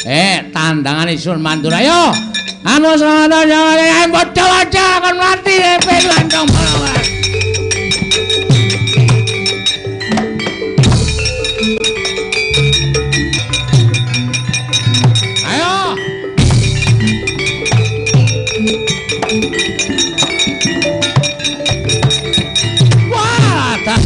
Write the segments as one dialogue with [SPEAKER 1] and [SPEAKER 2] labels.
[SPEAKER 1] Tandangane Sun Mandura ayo. Anu selamat jawa padha-padha kon mati lancong balawan. Ayo. Wah, tak.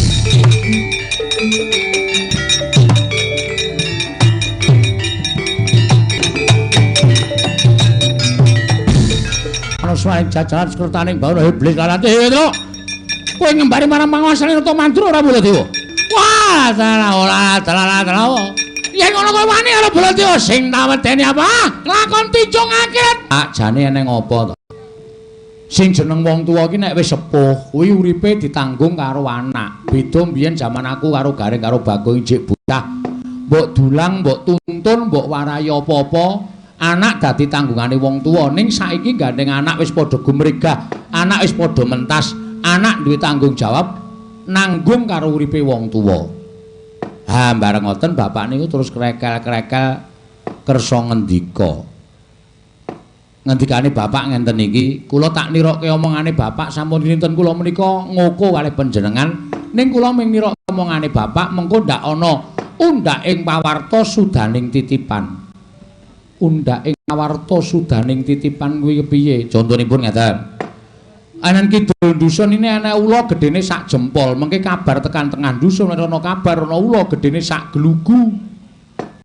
[SPEAKER 1] Suwaing jajaran sekretaning bawana iblis lan ati Truk. Kowe ngembari marang panguwasane Nata Mandura ora Baladewa. Wah, salah ora, salah salah. Yen ngono kowe wani karo Baladewa sing tak wedeni apa? Lakon tijung akhirat. Ah, jane eneng apa to? Sing jeneng wong tuwa iki nek wis sepuh, kuwi uripe ditanggung karo anak. Beda mbiyen jaman aku karo Gareng karo Bagong jek bocah. Mbok dulang, mbok tuntun, mbok warai apa-apa. Anak dadi tanggungane wong tuwa, ning saiki gandeng anak wis padha gumregah, anak wis padha mentas, anak duwe tanggung jawab nanggung karo uripe wong tuwa. Ha, bareng ngoten bapak niku terus krekel-krekel kersa ngendika. Ngendikane bapak ngenten iki, kula tak nirokke omongane bapak sampun dinten kula menika ngoko kalih panjenengan, ning kula mung nirokke omongane bapak mengko ndak ana undhak ing pawarta sudaning titipan. Undhak ing pawarta sudaning titipan kuwi kepiye? Contonipun ngeten. Anan kidul dusun ini ana ula gedene sak jempol, mengke kabar tekan tengah dusun ana kabar ana ula gedene sak glugu.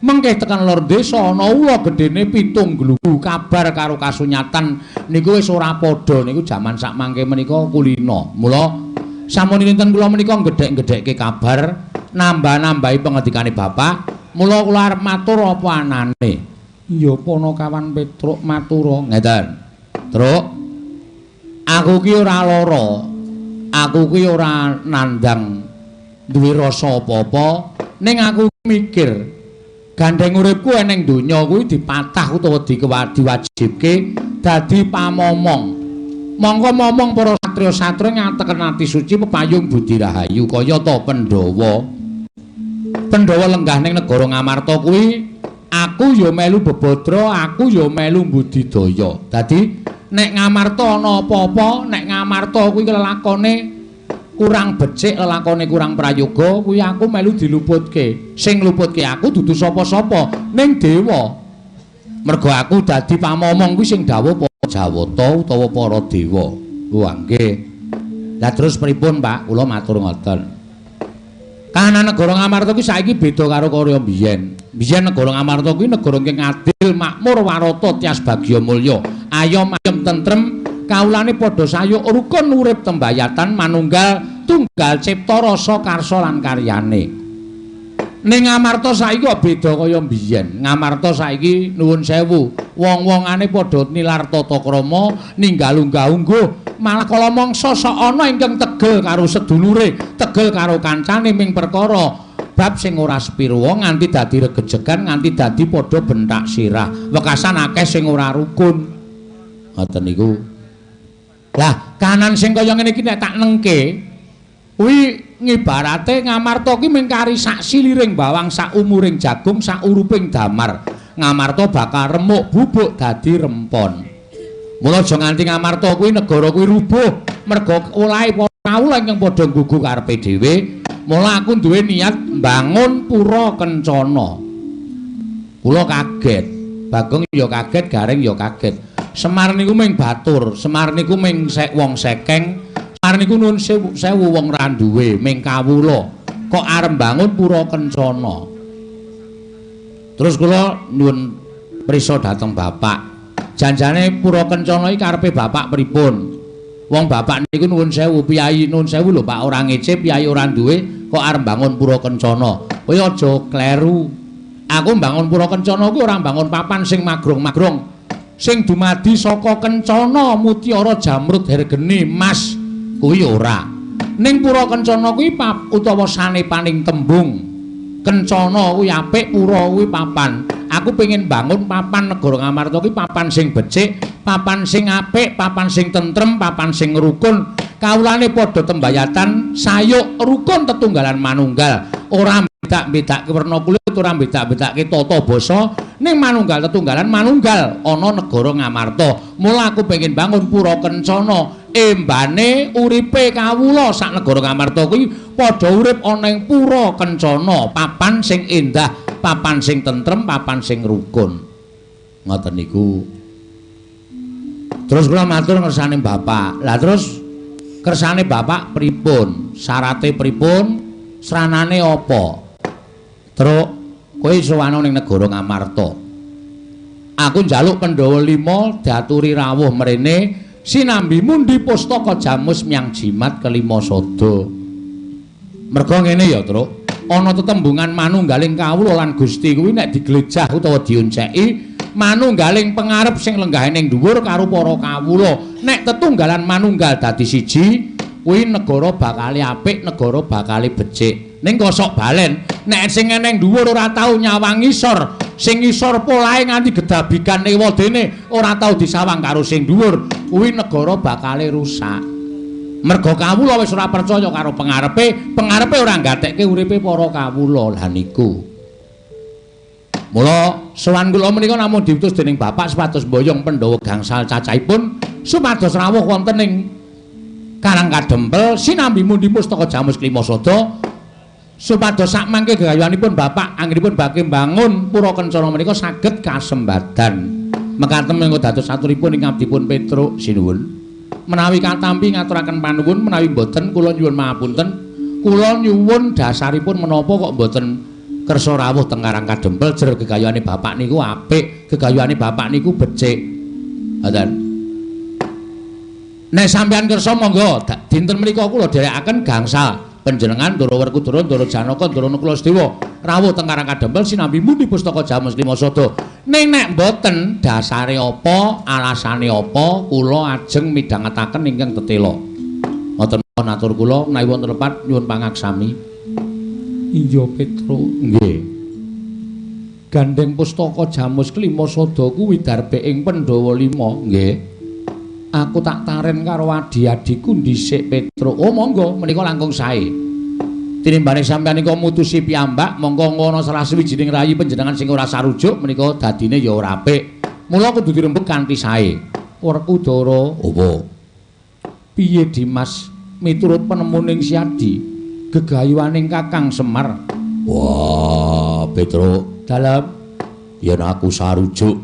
[SPEAKER 1] Mengke tekan lor desa ana ula gedene 7 glugu. Kabar karo kasunyatan niku wis ora padha niku jaman sak mangke menika kulina. Mula sampun dinten kula menika gedhek-gedhekke kabar, nambah-nambahi pengendikane bapak. Mula kula arep matur apa anane. Ya Panakawan Petruk matura ngeten. Truk, aku ki ora lara. Aku ki ora nandang duwe rasa apa-apa, ning aku mikir gandeng uripku eneng donya kuwi dipatah utawa diwajibke dadi pamomong. Mongko momong para satriya-satriya ngateken ati suci pepayung budi rahayu kaya ta Pandhawa. Pandhawa lenggah ning negara Ngamarta kuwi aku ya melu bebadra, aku ya melu budidaya. Dadi nek Ngamarta ana apa-apa, nek Ngamarta kuwi lelakone kurang becik, lelakone kurang prayoga, kuwi aku melu diluputke. Sing ngluputke aku dudu sapa-sapa, ning dewa. Mergo aku dadi pamomong kuwi sing dawuh para Jawata utawa para dewa. Wah, nggih. Lah terus pripun, Pak? Kula matur ngoten. Kahanan negara Ngamarta kuwi saiki beda karo kaya mbiyen. Biyen negara Ngamarta kuwi negara ingkang adil, makmur, warata, tias bagya mulya, ayom ayem tentrem, kawulane padha sayuk rukun urip tembayatan manunggal tunggal cipta rasa karsa lan karyane. Ning Ngamarta saiki kok beda kaya mbiyen. Ngamarta saiki nuwun sewu, wong-wongane padha nilar tata krama, ninggal unggah-ungguh, malah kala mangsa sok ana ingkang tegel karo sedulure, tegel karo kancane ming perkara bab sing ora sepirwa nganti dadi regejegan, nganti dadi padha bentak sirah. Wekasan akeh sing ora rukun. Ngoten niku. Lah, kahanan sing kaya ngene iki nek tak nengke kuwi ngibarate Ngamarta ki mung kari sak siliring bawang, sak umuring jagung, sak uruping damar. Ngamarta bakal remuk bubuk dadi rempon. Mula aja nganti Ngamarta kuwi negara kuwi rubuh merga olahe para kawula ingkang padha nggugu karepe dhewe. Mula aku duwe niat mbangun pura kencana. Kula kaget, Bagong ya kaget, Gareng ya kaget. Semar niku ming batur, Semar niku ming wong sekeng, Semar niku nuwun sewu wong ra duwe, ming kawula. Kok arep mbangun pura kencana. Terus kula nyuwun prisa dhateng bapak. Janjane pura kencana iki karepe bapak pripun? Wong bapak niku nuwun sewu, piyayi nuwun sewu lho Pak, ora ngece, piyayi ora duwe, kok arep mbangun pura kencana. Kowe aja kleru. Aku mbangun pura kencana kuwi ora mbangun papan sing magrong-magrong. Sing dumadi saka kencana mutiara jamrud hergeni mas kuwi ora. Ning pura kencana kuwi utawa sanepaning tembung. Kencana kuwi apik, pura kuwi papan. Aku pengen bangun papan negara Ngamarta kuwi papan sing becik, papan sing apik, papan sing tentrem, papan sing rukun. Kawulane padha tembayatan, sayuk rukun tetunggalan manunggal, ora beda-bedake werna kulit, ora beda-bedake tata basa, ning manunggal tetunggalan manunggal ana negara Ngamarta. Mula aku pengen bangun Pura Kencana, embane uripe kawula sak negara Ngamarta kuwi padha urip ana ing Pura Kencana, papan sing endah, papan sing tentrem, papan sing rukun. Ngoten niku. Terus kula matur ngersane bapak. Lah terus kersane bapak pripun? Syarate pripun? Sranane apa? Truk, kowe sowan ning negara Ngamarta. Aku njaluk Pandhawa 5 diaturi rawuh mrene sinambi mundi pustaka jamus myang jimat kelima sada. Merga ngene ya, Truk. Ana tetembungan manunggaling kawula lan Gusti kuwi nek diglejah utawa dionceki manunggaling pengarep sing lenggahe ning dhuwur karo para kawula. Nek tetunggalan manunggal dadi siji, kuwi negara bakale apik, negara bakale becik. Ning kosok balen, nek sing eneng dhuwur ora tau nyawang ngisor, sing ngisor polahe nganti gedabikan ewadene ora tau disawang karo sing dhuwur, kuwi negara bakale rusak. Merga kawula wis ora percaya karo pengarepe, pengarepe ora nggatekke uripe para kawula. Lah niku. Mula sowan kula menika namung diutus dening bapak supados mboyong Pandhawa gangsal cacahipun supados rawuh wonten ing Karang Kadempel sinambi mundi pustaka jamus klima sada supados sak mangke gegayuhanipun bapak anggenipun bakhe mbangun Pura Kencana menika saged kasembadan. Mekaten menika dados aturipun ing abdipun Petruk sinuwun. Menawi katampi ngaturaken panuwun, menawi mboten kula nyuwun mahapunten. Kula nyuwun dasaripun menapa kok mboten kersa rawuh teng Karang Kadempel jer gegayuhane bapak niku apik, gegayuhane bapak niku becik. Ngoten. Nek sampeyan kersa monggo dinten menika kula dherekaken gangsal panjenengan Ndara Werkudara, Ndara Janaka, Ndara Nakula Sedewa rawuh teng Karang Kadempel sinambi mundi pustaka jamus lima sada. Ning nek mboten dasare apa, alasane apa, kula ajeng midhangetaken ingkang tetela. Ngoten atur kula menawi wonten lepat nyuwun pangaksami. Iya Petruk, nggih. Gandeng pustaka jamus kelima sada kuwi darbe ing Pandhawa 5, nggih. Aku tak taren karo adi-adiku dhisik Petruk. Oh monggo menika langkung sae. Tinimbane sampeyan nika mutusi piyambak, monggo ngono salah sawijining rayi panjenengan sing ora sarujuk menika dadine ya ora apik. Mula kudu dirembug kanthi sae. Werkudara, apa? Piye Dimas miturut penemuning Siadi gegayuhaning Kakang Semar? Wah, Petruk, dalem yen aku sarujuk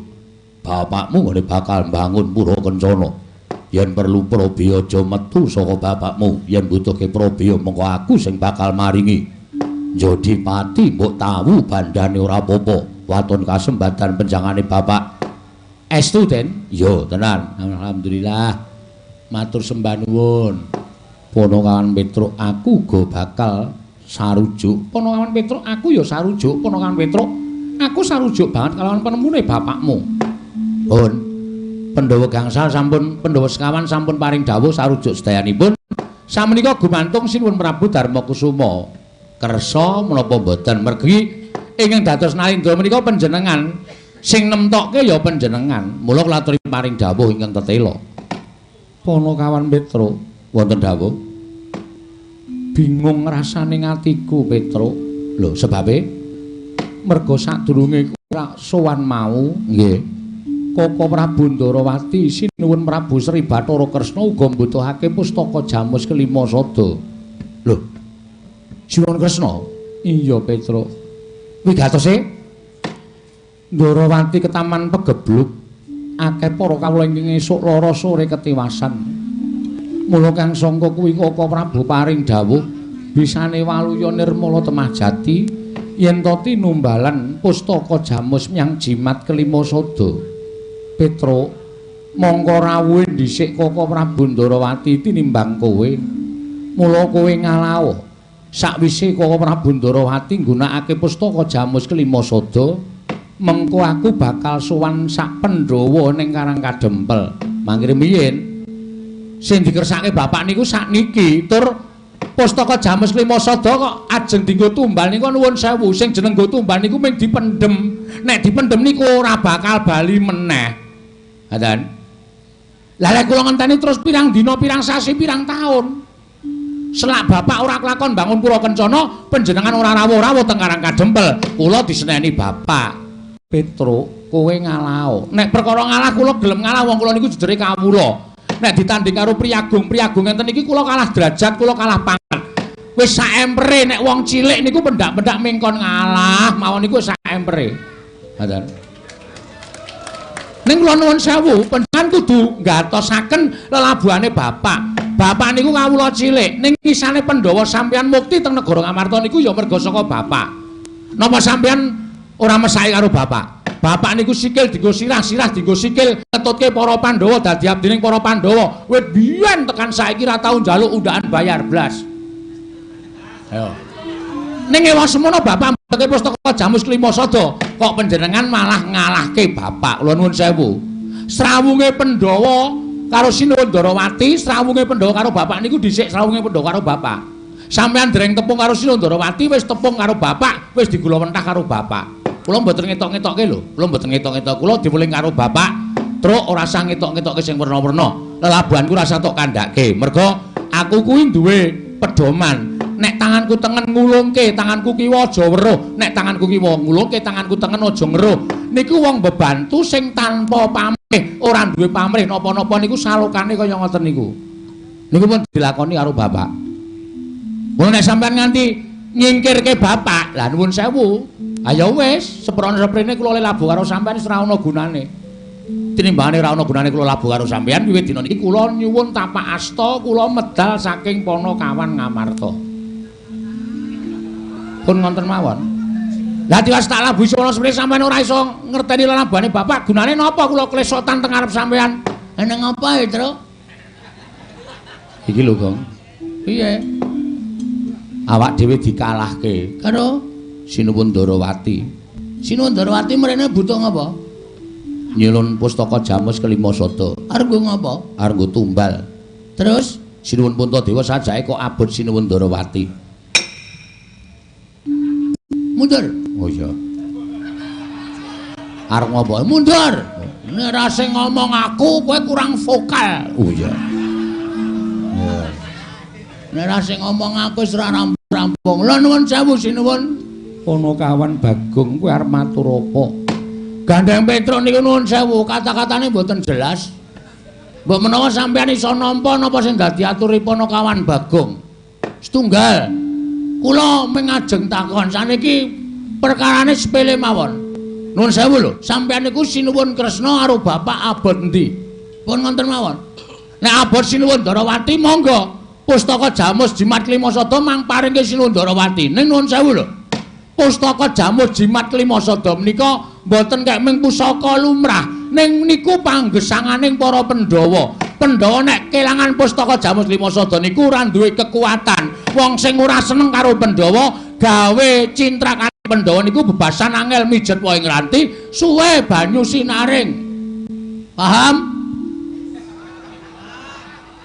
[SPEAKER 1] bapakmu ngene bakal mbangun Pura Kencana. Yen perlu prabeya aja metu saka bapakmu, yen butuhke prabeya mongko aku sing bakal maringi. Njodi pati mbok tawu bandane ora apa-apa, waton kasembatan penjangane bapak. Estu, Den? Iya, tenan. Alhamdulillah. Matur sembah nuwun. Ponokawan Petruk, aku uga bakal sarujuk. Ponokawan Petruk, aku ya sarujuk. Ponokawan Petruk, aku sarujuk banget kalawan penemune bapakmu. Pun Pandhawa gangsal sampun, Pandhawa sekawan sampun paring dawuh sarujuk sedayanipun. Samenika gumantung Sinuwun Prabu Darmakusuma. Kersa menapa mboten? Mergi ingkang dados nalindra menika panjenengan, sing nemtokke ya panjenengan. Mula kula aturi paring dawuh ingkang tetela. Ponokawan Petruk, wonten dawuh. Bingung rasane atiku Petruk. Lho, sebabe? Merga sadurunge ora sowan mau, nggih. Koko Prabu Ndarawati sinuwun Prabu Sri Bathara Kresna uga mbutuhake pustaka jamus kelima sada. Lho. Sinuwun Kresna? Iya, Petruk. Wigatose Ndarawati ketaman pegebluk akeh para kawula ingkang esuk lara sore ketiwasan. Mula kang sangka kuwi Koko Prabu paring dawuh bisane waluya nirmala temah jati yen to tinumbalan pustaka jamus myang jimat kelima sada. Petruk, mongko rawuhe dhisik Koko Prabu Ndarawati tinimbang kowe. Mula kowe ngalawuh. Sakwise Koko Prabu Ndarawati nggunakake pustaka jamus kelima sada, mengko aku bakal sowan sak Pandhawa ning Karang Kadempel. Mangkire miyin sing dikersake bapak niku sakniki tur pustaka jamus kelima sada kok ajeng dienggo tumbal niku nuwun sewu, sing jeneng nggo tumbal niku mung dipendhem. Nek dipendhem niku ora bakal bali meneh. Ngoten. Lah lek kula ngenteni terus pirang dina, pirang sasi, pirang taun. Selak bapak ora kelakon bangun pura kencana, panjenengan ora rawuh-rawuh teng Karang Kadempel. Kula diseneni bapak. Petruk, kowe ngalao. Nek perkara ngalah kula gelem ngalah, wong kula niku jejere kawula. Nek ditanding karo priyagung-priyagung ngenten iki kula kalah derajat, kula kalah pangkat. Wis sak empere nek wong cilik niku pendak-pendak mengkon ngalah, mawon niku sak empere. Ngoten. Ning kula nuwun sewu, panjenengan kudu ngatosaken lelabuhane bapak. Bapak niku kawula cilik, ning isane Pandhawa sampeyan mukti teng negara Ngamarta niku ya merga saka bapak. Napa sampeyan ora mesake karo bapak? Bapak niku sikil dienggo sirah, sirah dienggo sikil, ngetutke para Pandhawa dadi abdining para Pandhawa. Wit biyen tekan saiki ra tau njaluk undhakan bayar blas. Ayo. Ning ewa semono bapak mbeke pustaka Jamus Klima Sada, kok panjenengan malah ngalahke bapak. Kula nuwun sewu. Srawunge Pandhawa karo Sinuwun Darawati, srawunge Pandhawa karo bapak niku dhisik srawunge Pandhawa karo bapak. Sampeyan dereng tepung karo Sinuwun Darawati, wis tepung karo bapak, wis digula mentah karo bapak. Kula mboten ngetok-ngetokke lho, kula mboten ngetok-ngetok. Kula diweling karo bapak, truk ora usah ngetok-ngetokke sing werna-werna. Lelabuhanku ora usah tok kandhake. Merga aku kuwi duwe pedoman. Nek tanganku tengen ngulungke, tanganku kiwa aja weruh. Nek tanganku kiwa ngulungke, tanganku tengen aja ngeruh. Niku wong bebantu sing tanpa pamrih, ora duwe pamrih napa-napa niku salokane kaya ngoten niku. Niku pun dilakoni karo bapak. Mun nek sampean nganti nyingkirke bapak, lah nuwun sewu. Ayo wis, seprono-seprene kula le labuh karo sampean wis ora ana gunane. Tinimbangane ora ana gunane kula labuh karo sampean, wiwit dina niki kula nyuwun tapak asta, kula medal saking Panakawan Ngamarta. Pun ngonten mawon. Lah tiwas tak labuhi seprono seprene sampean ora iso ngerteni lelabuhane bapak, gunane napa kula klesotan teng ngarep sampean? Eneng apa, Tru? Iki lho, Gong. Piye? Awak dhewe dikalahke karo Sinuwun Darawati. Sinuwun Darawati mrene butuh ngapa? Nyilun pustaka Jamus Kelima Sada. Arep nggo ngapa? Arep nggo tumbal. Terus Sinuwun Puntadewa sajake kok abot Sinuwun Darawati. Mundur. Oh iya. Arep ngapa? Mundur. Nek ra sing ngomong aku, kowe kurang vokal. Oh iya. Nek ra sing ngomong aku wis ora rampung. Lha nuwun sewu Sinuwun. Panakawan Bagong kowe arep matur apa? Gandeng Petruk niku nuwun sewu, kata-katane mboten jelas. Mbok menawa sampeyan iso nampa napa sing dadi aturi Panakawan Bagong. Setunggal. Kula mengajeng takon saniki perkarane sepele mawon. Nuwun sewu lho, sampeyan niku Sinuwun Kresna karo bapak abot endi? Pun ngoten mawon. Nek abot Sinuwun Darawati monggo pustaka Jamus Jimat Klima Sada mang paringke Sinuwun Darawati. Ning nuwun sewu lho. Pustaka Jamus Jimat Klima Sada menika mboten kek ming pusaka lumrah, ning niku panggesanganing para Pandhawa. Pandhawa nek kelangan pustaka Jamus Klima Sada niku ora duwe kekuatan. Wong sing ora seneng karo Pandhawa gawe cintrakane Pandhawa niku bebasan angel mijet wae ngranti suwe banyu sinaring. Paham?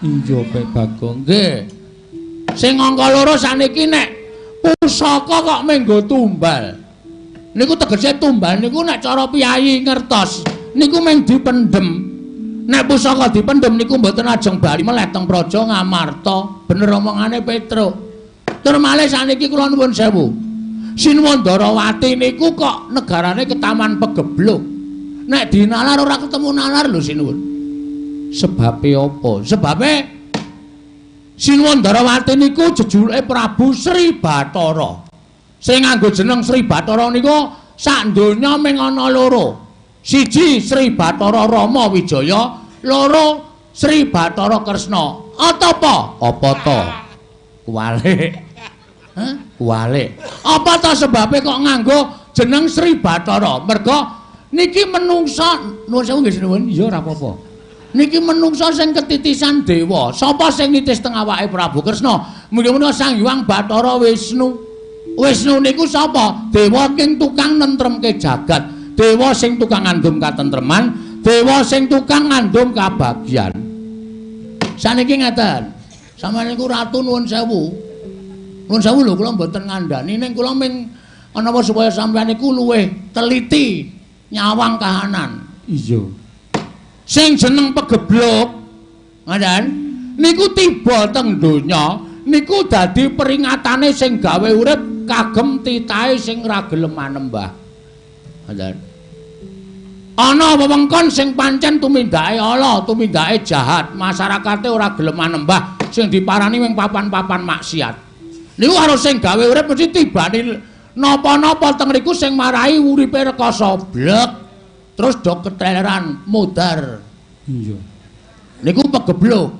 [SPEAKER 1] Iya, Pak Bagong. Nggih. Sing angka loro saniki nek pusaka kok menggo tumbal. Niku tegese tumbal niku nek cara piyayi ngertos niku mung dipendhem. Nek pusaka dipendhem niku mboten ajeng bali meleh teng Praja Ngamarta. Bener omongane Petruk. Tur malih saniki kula nuwun sewu. Sinuwun Darawati niku kok negarane ketaman pegebluk. Nek dinalar ora ketemu nalar lho Sinuwun. Sebabe apa? Sebabe Sinuwun Darawati niku jejulike Prabu Sri Bathara. Sing nganggo jeneng Sri Bathara niku sak donya mung ana loro. Siji Sri Bathara Rama Wijaya, loro Sri Bathara Kresna. Apa? Apa to? Kuwalik. Hah? Kuwalik. Apa to sebabe kok nganggo jeneng Sri Bathara? Merga niki menungsa, nuwun sewu nggih Sinuwun, iya ora apa-apa. Niki menungsa sing ketitisan dewa. Sapa sing nitis teng awake Prabu Kresna? Mugi-mugi Sang Hyang Bathara Wisnu. Wisnu niku sapa? Dewa king tukang nentremke jagat, dewa sing tukang ngandum katentreman, dewa sing tukang ngandum kabagyan. Saniki ngeten. Sampeyan niku ratu nuwun sewu. Nuwun sewu lho kula mboten ngandani ning kula ming ana apa supaya sampeyan niku luwih teliti nyawang kahanan. Iya. Sing jeneng pegebluk ngoten niku tiba teng donya Niku dadi peringatane sing gawe urip kagem titahe sing ra gelem manembah. Ngoten. Ana wewengkon sing pancen tumindake ala, tumindake jahat, masyarakate ora gelem manembah, sing diparani ing papan-papan maksiat. Niku karo sing gawe urip mesti tibane napa-napa teng riku sing marai uripe rekoso blek terus do keteleran mudar.
[SPEAKER 2] Iya.
[SPEAKER 1] Niku pegebluk.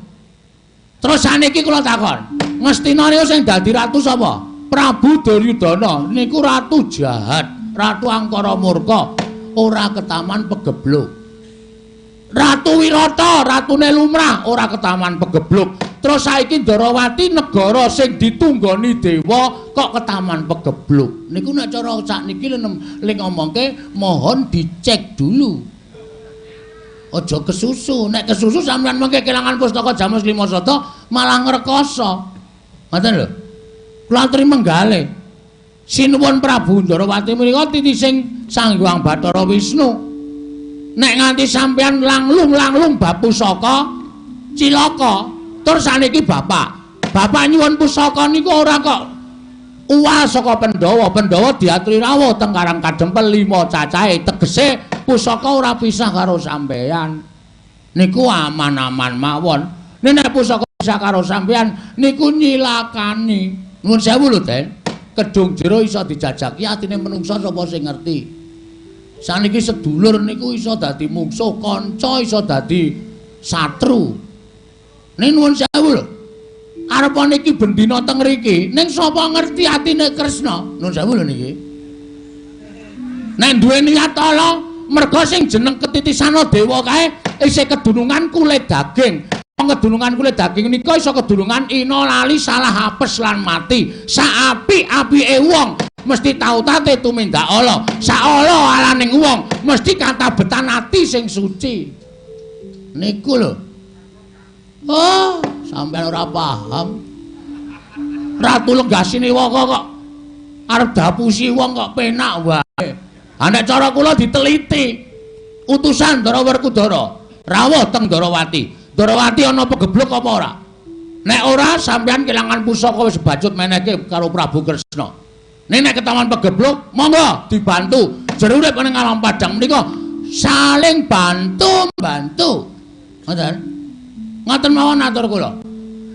[SPEAKER 1] Terus saniki kula takon, Ngastina niku sing dadi ratu sapa? Prabu Duryudana niku ratu jahat, ratu angkara murka, ora ketaman pegebluk. Ratu Wirata, ratune lumrah, ora ketaman pegebluk. Terus saiki Ndarawati negara sing ditunggoni dewa kok ketaman pegebluk. Niku nek cara sakniki le ngomongke mohon dicek dulu. Aja kesusu, nek kesusu sampeyan mengke kelangan pustaka Jamus Lima Sata malah ngrekoso. Ngoten lho. Kula aturi menggale. Sinuwun Prabu Ndarawati menika titising Sang Hyang Bathara Wisnu. Nek nganti sampeyan langlung-langlung bab pusaka cilaka. Terus saniki bapak, bapak nyuwun pusaka niku ora kok uwal saka Pandhawa. Pandhawa diaturi rawuh teng Karang Kadempel 5 cacahe, tegese pusaka ora pisah karo sampeyan. Niku aman-aman mawon. Nek pusaka pisah karo sampeyan niku nyilakani. Nuwun sewu lho, Den. Kedung jero iso dijajaki atine menungsa sapa sing ngerti. Saniki sedulur niku iso dadi mungsuh, kanca iso dadi satru. Ning nuwun sewu lho. Arepa niki bendina teng mriki, ning sapa ngerti atine Kresna? Nuwun sewu lho niki. Nek duwe niat ala, merga sing jeneng ketitisana dewa kae isih kedunungan kulit daging. Wong kedunungan kulit daging nika iso kedunungan ina lali salah apes lan mati. Saapik-apike wong mesti tautate tumindak ala. Saala alaning wong mesti katabetan ati sing suci. Niku lho. Oh, sampeyan ora paham. Ratu Lenggasiniwaka kok arep dapusi wong kok penak wae. Ha nek cara kula diteliti. Utusan Ndara Werkudara rawuh teng Ndarawati. Ndarawati ana pegebluk apa ora? Nek ora sampeyan kelangan pusaka wis bacut menehke karo Prabu Kresna. Nek ketaman pegebluk, monggo dibantu. Jero urip ning alam padang menika saling bantu-bantu. Ngoten. Ngoten mawon atur kula.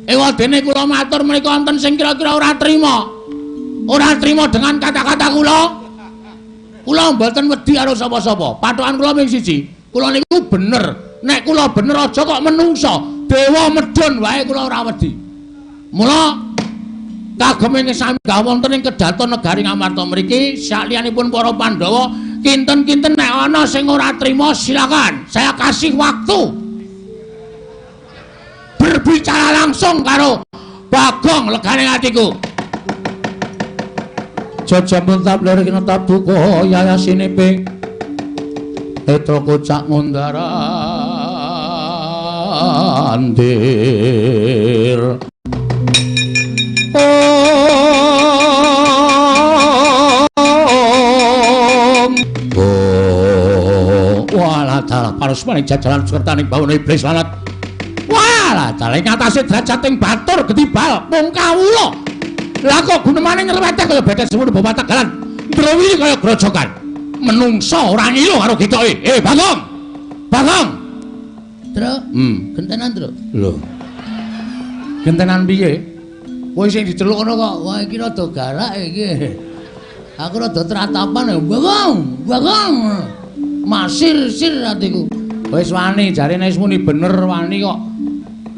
[SPEAKER 1] Ewadene kula matur menika wonten sing kira-kira ora trima. Ora trima dengan kata-kata kula. Kula mboten wedi karo sapa-sapa. Pathokan kula ming siji. Kula niku bener. Nek kula bener aja kok menungsa. Dewa medhun wae kula ora wedi. Mula kagem ing sami wonten ing kedaton negari Ngamarta mriki sakliyanipun para Pandhawa kinten-kinten nek ana sing ora trima silakan. Saya kasih waktu. Berbicara langsung karo Bagong legane atiku.
[SPEAKER 2] Jajamun tabler kena tabuka yayasine ping etra kocak ngundara andir. Om. Oh, walah dalah parusmaning jajaran sukertaning bawana iblis lanat. Walah dalah ing atase derajating batur getibal mung kawula. Lah kok gunemane nyreweteh kaya betet semono bapak tegalan. Ndrowi kaya grojogan. Menungsa ora ngilu karo gitoke. Eh, Bagong. Bagong.
[SPEAKER 1] Truk. Gentenan, Truk.
[SPEAKER 2] Lho. Gentenan piye?
[SPEAKER 1] Kowe sing diceluk ngono kok. Wah, iki rada galak iki. Aku rada tratapan ya. Bagong, Bagong. Masir-sir atiku.
[SPEAKER 2] Wis wani, jarene wis muni bener wani kok.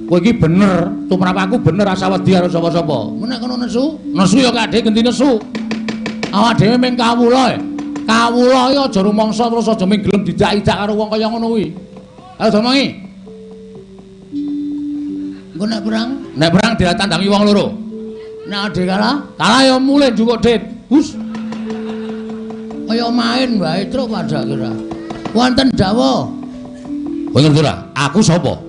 [SPEAKER 2] Kowe iki bener, tumrap aku bener asa wedi karo sapa-sapa.
[SPEAKER 1] Nek kono nesu,
[SPEAKER 2] nesu ya kadhe genti nesu. Awak dhewe ming kawula. Kawula iki aja rumangsa terus aja ming gelem didak-idak karo wong kaya ngono kuwi. Ayo domongi.
[SPEAKER 1] Engko nek perang,
[SPEAKER 2] nek perang ditandangi wong loro.
[SPEAKER 1] Nek ade kalah,
[SPEAKER 2] kalah ya mulih njukuk dit. Hus.
[SPEAKER 1] Kaya main wae truk padha kira. Wonten dawuh.
[SPEAKER 2] Kowe ngerti ora? Aku sapa?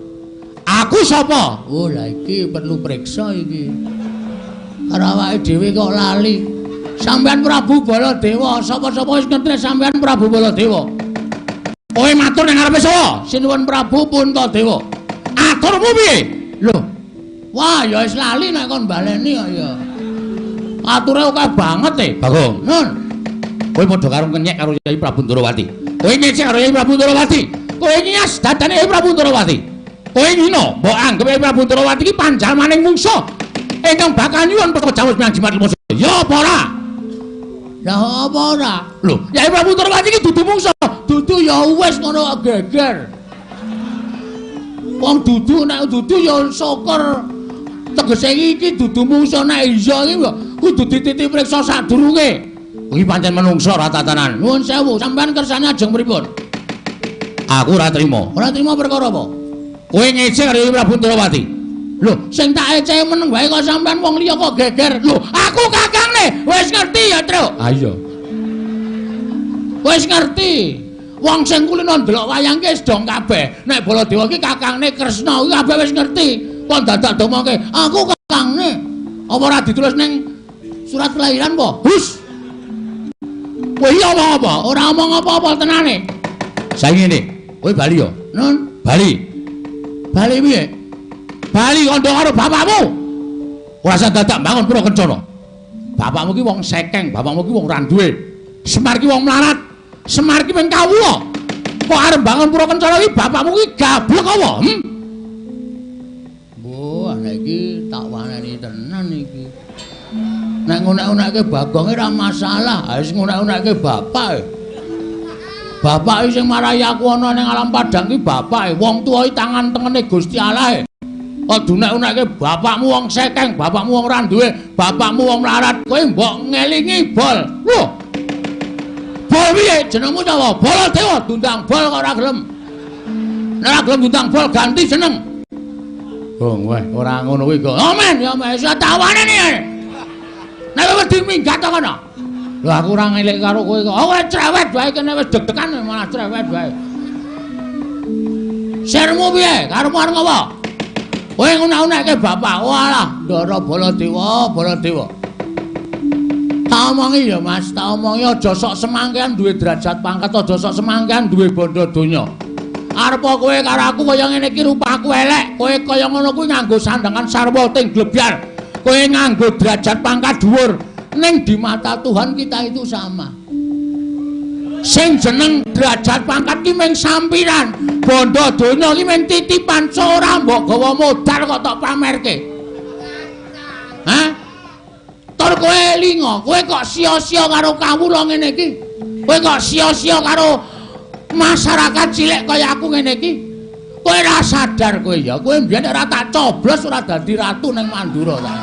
[SPEAKER 2] Aku sapa?
[SPEAKER 1] Oh, lah iki perlu periksa iki. Karo awake dhewe kok lali. Sampeyan Prabu Baladewa, sapa-sapa wis ngerti sampeyan Prabu Baladewa.
[SPEAKER 2] Kowe matur ning ngarepe sapa?
[SPEAKER 1] Sinuwun Prabu Puntadewa.
[SPEAKER 2] Aturmu piye?
[SPEAKER 1] Lho. Wah, ya wis lali nek kon baleni kok ya. Ature akeh banget e, Bagong. Nun.
[SPEAKER 2] Kowe padha karo ngenyek karo Yai Prabu Ndorowati. Kowe ngecek karo Yai Prabu Ndorowati. Kowe ngias dadane Yai Prabu Ndorowati. Kowe ngino mbok anggep Yai Prabu Ndorowati iki panjalmaning mungsuh ingkang bakal nyuwun petaka jawus menyang Jimat Lemah. Ya apa ora?
[SPEAKER 1] Lah apa ora?
[SPEAKER 2] Lho, Yai Prabu Ndorowati iki dudu mungsuh.
[SPEAKER 1] Dudu ya wis ngono geger. Wong dudu nek dudu ya syukur. Tegese iki dudu mungsuh nek iya iki kudu dititi priksa sadurunge.
[SPEAKER 2] Kuwi pancen menungso ora tatanan.
[SPEAKER 1] Nuwun sewu, sampean kersane ajeng pripun?
[SPEAKER 2] Aku ora trima.
[SPEAKER 1] Ora trima perkara apa?
[SPEAKER 2] Kowe ngece karo Yai Prabu Ndorowati.
[SPEAKER 1] Lho, sing tak ece meneng wae kok sampean wong liya kok geger. Lho, aku kakangne wis ngerti ya, Truk.
[SPEAKER 2] Ha iya.
[SPEAKER 1] Wis ngerti. Wong sing kulino ndelok wayang ki wis dong kabeh. Nek Baladewa ki kakangne Kresna kuwi kabeh wis ngerti. Kok dadak domongke, aku kakangne. Apa ora ditulis ning surat kelahiran apa? Hus. Kowe iki omong apa? Ora omong apa-apa tenane.
[SPEAKER 2] Saiki ngene, kowe bali ya?
[SPEAKER 1] Nun,
[SPEAKER 2] bali.
[SPEAKER 1] Bali piye?
[SPEAKER 2] Bali kandha karo bapakmu. Ora usah dadak bangun pura kencana. Bapakmu ki wong sekeng, bapakmu ki wong ora duwe. Semar ki wong melarat. Semar ki mung kawula. Kok arep bangun pura kencana ki bapakmu ki gablek apa? Hmm?
[SPEAKER 1] Mbah, anak iki tak waneni tenan iki. Nek ngunek-unekke Bagonge ora masalah, wis ngunek-unekke bapak. Bapak sing marai aku ana ning alam padang ki bapak, wong tuwa iki tangan tengene Gusti Allah. Kok dunek-unekke bapakmu wong sekeng, bapakmu wong ora duwe, bapakmu wong melarat, kowe mbok ngelingi bol. Lho. Bol piye jenengmu sapa? Baladewa diundang bol kok ora gelem. Nek ora gelem diundang bol ganti jeneng.
[SPEAKER 2] Gong weh, ora ngono kuwi kok.
[SPEAKER 1] Amen ya wis tawane nih. Nek wedi minggat to kono.
[SPEAKER 2] Lho aku ora ngelik karo kowe kok.
[SPEAKER 1] Oh, kowe cerewet wae kene wis deg-degan malah cerewet wae. Sirmu piye? Karepmu arep ngopo? Kowe ngunek-unekke bapak. Walah, Ndara Baladewa, Baladewa. Tak omongi ya, Mas, tak omongi aja sok semangkean duwe derajat pangkat, aja sok semangkean duwe bondo donya. Arep kowe karo aku kaya ngene iki rupaku elek, kowe kaya ngono kuwi nganggo sandangan sarwa ting glebyar. Kowe nganggo derajat pangkat dhuwur, ning di mata Tuhan kita itu sama. Sing jeneng derajat pangkat ki mung sampiran, bondo donya ki mung titipan, ora mbok gawa modal kok tok pamerke. Hah? Tur kowe lingo, kowe kok sia-sia karo kawula ngene iki? Kowe kok sia-sia karo masyarakat cilik kaya aku ngene iki? Kowe ora sadar kowe ya, kowe mbiyen ora tak coblos ora dadi ratu ning Mandura ta.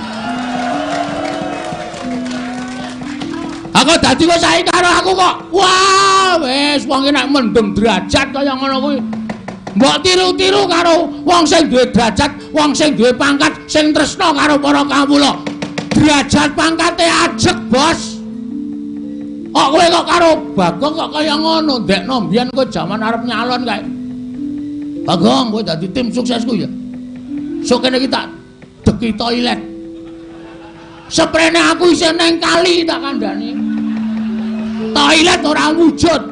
[SPEAKER 1] Aku dadi kowe saiki karo aku kok. Wah, wis wong iki nek mendem derajat kaya ngono kuwi. Mbok tiru-tiru karo wong sing duwe derajat, wong sing duwe pangkat, sing tresna karo para kawula. Derajat pangkate ajeg, Bos. Kok kowe kok karo Bagong kok kaya ngono, ndekno mbiyen kowe jaman arep nyalon kae. Bagong, kowe dadi tim suksesku ya. Sok kene iki tak deki toilet. Seprene aku isih neng kali tak kandhani. Toilet ora wujud.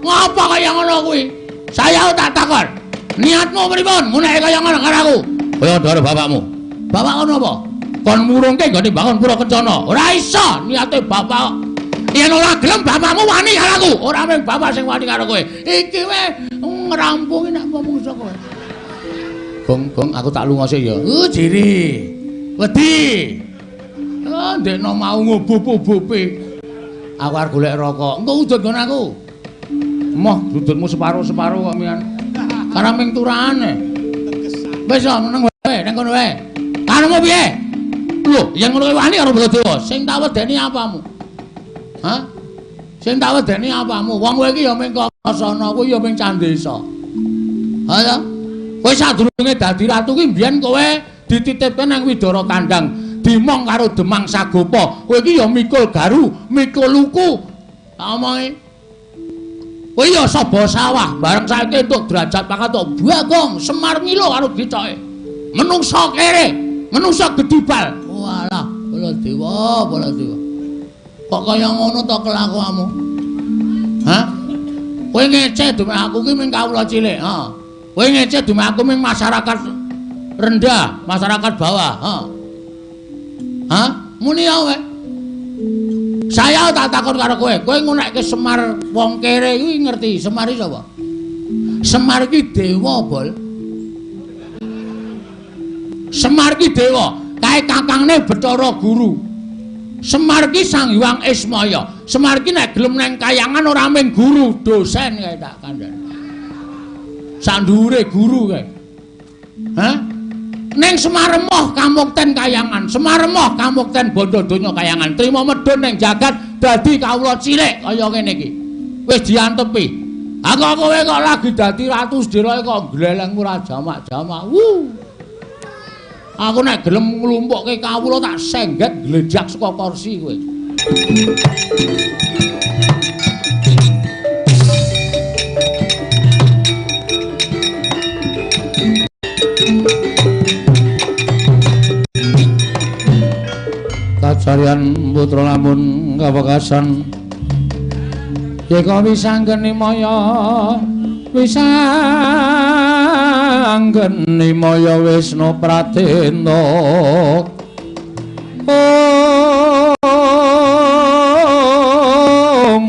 [SPEAKER 1] Ngapa kaya ngono kuwi? Saya tak takon. Niatmu pripun? Nguneke kaya ngono karo aku.
[SPEAKER 2] Kaya ndara bapakmu.
[SPEAKER 1] Bapak ngono apa?
[SPEAKER 2] Kon murungke nggone bangun pura kencana.
[SPEAKER 1] Ora iso niate bapak. Yen ora gelem bapakmu wani karo aku. Ora mung bapak sing wani karo kowe. Iki wae ngrampungi nek mungsuh kowe.
[SPEAKER 2] Gong, gong aku tak lunga sik ya.
[SPEAKER 1] Jiri. Wedi. Oh, ndekno mau ngubup-ubupi. Aku arep golek rokok. Engko udut nggon aku.
[SPEAKER 2] Moh, udutmu separo-separo kok mian.
[SPEAKER 1] Karang ming turahane. Wis meneng wae nang kono wae. Karepmu piye? Lho, yen ngono kuwi wani karo Baladewa. Sing tak wedeni apamu? Hah? Sing tak wedeni apamu? Wong kowe iki ya ming Kasana, kuwi ya ming Candesa. Ha ya. Kowe sadurunge dadi ratu kuwi mbiyen kowe dititipke nang Widara Kandang, dimong karo Demang Sagopa. Kowe iki ya mikul garu, mikul luku. Tak omongi. Kowe ya saba sawah, bareng saiki entuk derajat pangkat tok Bagong, Semar Milo karo gicoke. Menungsa kere, menungsa gedibal. Walah, Baladewa, Baladewa. Kok kaya ngono to kelakuanmu? Hah? Kowe ngece dume aku ki ming kawula cilik, ha. Kowe ngece dume aku ming masyarakat Rendah, masyarakat bawah. Hah? Hah? Muni ya kowe. Saya tak takon karo kowe, kowe ngunekke Semar wong kere kuwi ngerti Semar iki sapa? Semar iki dewa, Bol. Semar iki dewa, kae kakangne Bathara Guru. Semar iki Sang Hyang Ismaya. Semar iki nek gelem nang kayangan ora mung guru, dosen kae tak kandhani. Sak dhuwure guru kae. Hah? Ning Semar emoh kamukten kayangan, Semar emoh kamukten bondo donya kayangan. Trima medhun ning jagat dadi kawula cilik kaya ngene iki. Wis diantepi. Ha kok kowe kok lagi dadi ratu sedheroke kok gleleng ora jamak-jamak. Wuh. Aku nek gelem nglumpukke kawula tak sengget glejak saka kursi kowe. Kacarian putra lamun kawekasan yeka wisanggeni maya wisanggeni maya Wisnu Pratena Om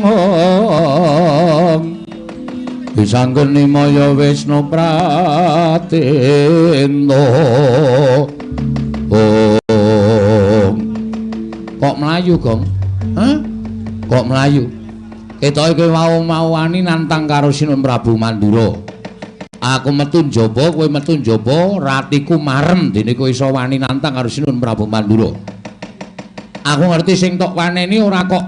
[SPEAKER 1] wisanggeni maya Wisnu Pratena. Om. Kok mlayu, Gong? Hah? Kok mlayu? Ketoke kowe mau-mauani nantang karo Sinuwun Prabu Mandura. Aku metu njaba, kowe metu njaba, ratiku marem dene kowe iso wani nantang karo Sinuwun Prabu Mandura. Aku ngerti sing tok waneni ora kok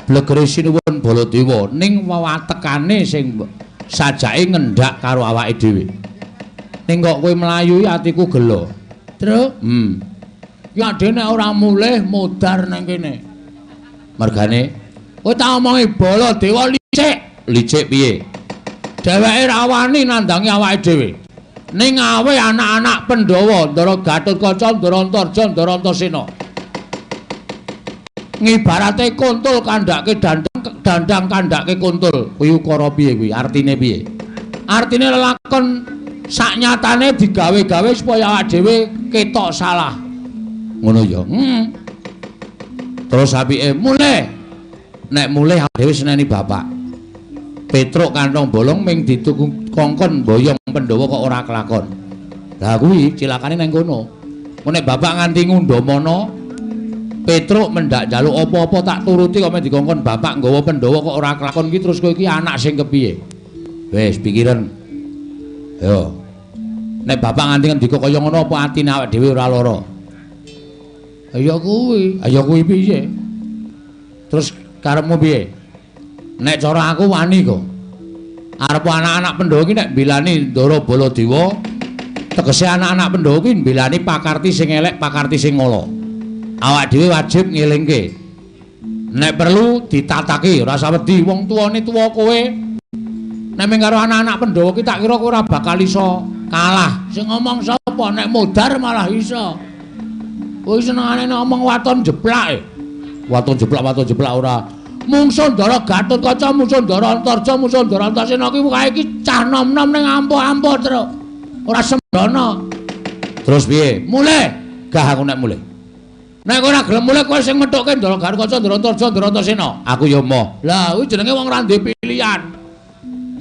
[SPEAKER 1] blegere Sinuwun Baladewa, ning wewatekane sing sajake ngendak karo awake dhewe. Ning kok kowe mlayu atiku gelo. Truk? Ya dene ora mulih modar nang kene. Mergane kowe tak omongi Baladewa licik. Licik piye? Dheweke ra wani nandangi awake dhewe. Ning awe anak-anak Pandhawa, Ndara Gatotkaca, Ndara Antarja, Ndara Antasena. Ngibarate kuntul kandhake dandang, dandang kandhake kuntul. Kuwi ukara piye kuwi? Artine piye? Artine lelakon saknyatane digawe-gawe supaya awake dhewe ketok salah. Ngono ya. Terus apike mulih. Nek mulih awake dhewe seneni bapak. Petruk kantong bolong ming dituku kongkon boyong Pandhawa kok ora kelakon. Lah kuwi cilakane nang kono. Nek bapak nganti ngundhamana Petruk mendak njaluk apa-apa tak turuti kok men dikongkon bapak nggawa Pandhawa kok ora kelakon iki terus kowe iki anak sing kepiye? Wis pikiran. Yo. Nek bapak nganti ngendika kaya ngono apa atine awake dhewe ora lara? Ya kuwi, ya kuwi piye? Terus karepmu piye? Nek cara aku wani kok. Arep anak-anak Pandhawa iki nek mbilani Ndara Baladewa, tegese anak-anak Pandhawa iki mbilani pakarti sing elek, pakarti sing ala. Awak dhewe wajib ngelingke. Nek perlu ditataki, ora usah wedi wong tuane tuwa kowe. Nek mung karo anak-anak Pandhawa iki tak kira kowe ora bakal iso kalah. Sing ngomong sapa? Nek modar malah iso. Kowe senengane ngomong waton jeplak. Waton jeplak ora. Mungsuh Ndara Gatotkaca, mungsuh Ndara Antarja, mungsuh Ndara Antasena ki kae iki cah nom-nom ning ampuh-ampuh truk. Ora sembrono. Terus piye? Mulih. Gah aku nek mulih. Nek ora gelem mulih kowe sing methukke Ndara Gatotkaca, Ndara Antarja, Ndara Antasena. Aku ya emoh. Lah kuwi jenenge wong ora ndek pilihan.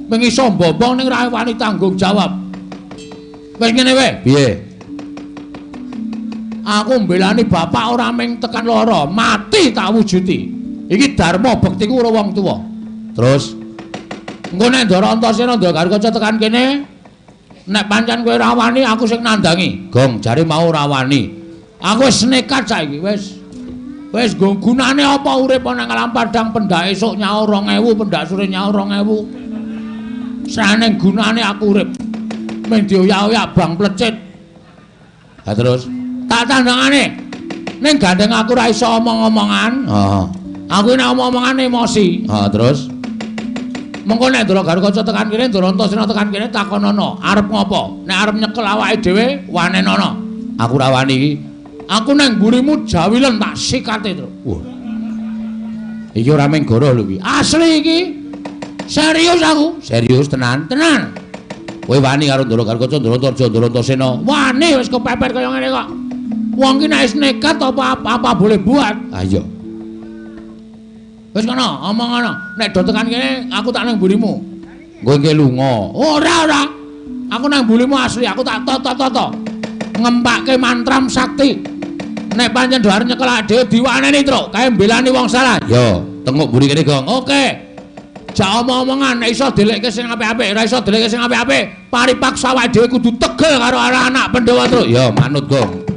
[SPEAKER 1] Mung iso mbombong ning ora wani tanggung jawab. Wis ngene wae. Piye? Aku mbelani bapak ora mung tekan lara, mati tak wujuti. Iki dharma bektiku karo wong tuwa. Terus engko nek Ndara Antasena Ndara Gatotkaca tekan kene, nek pancen kowe ora wani aku sing nandangi. Gong jare mau ora wani. Aku wis nekat saiki wis. Wis nggo gunane apa urip nang alam padang pendak esuk nyaur 2000, pendak sore nyaur 2000. Srane gunane aku urip. Mung dioyak-oyak bang plecit. Ha terus tak tandangane. Ning gandeng aku ora iso omong-omongan. Heeh. Aku nek omong-omongan emosi. Ha terus mengko nek Ndara Gatotkaca tekan kene, Ndara Antasena tekan kene takonono, arep ngopo? Nek arep nyekel awake dhewe, wanenono. Aku ora wani iki. Aku nang mburimu jawilen tak sikate, Truk. Wah. Iki ora mung goro lho iki. Asli iki. Serius aku. Serius tenan, tenan. Kowe wani karo Ndara Garukaca, Ndara Antarja, Ndara Antasena? Wani wis kepepet kaya ngene kok. Wong ki nek wis nekat apa-apa boleh buat. Ha iya. Wis kono, omong ngono. Nek do tekan kene aku tak nang mburimu. Kowe nggih lunga. Ora, ora. Aku nang mburimu asli, aku tak toto-toto. Ngempake mantram sakti. Nek pancen do arep nyekel awake dhewe diwaneni, Truk. Kae mbelani wong salah. Yo, tenguk mburi kene, Gong. Oke. Jak omong-omongan nek iso delekke sing apik-apik, ora iso delekke sing apik-apik, paripaksa awake dhewe kudu tegel karo anak Pandhawa, Truk. Ya, manut, Gong.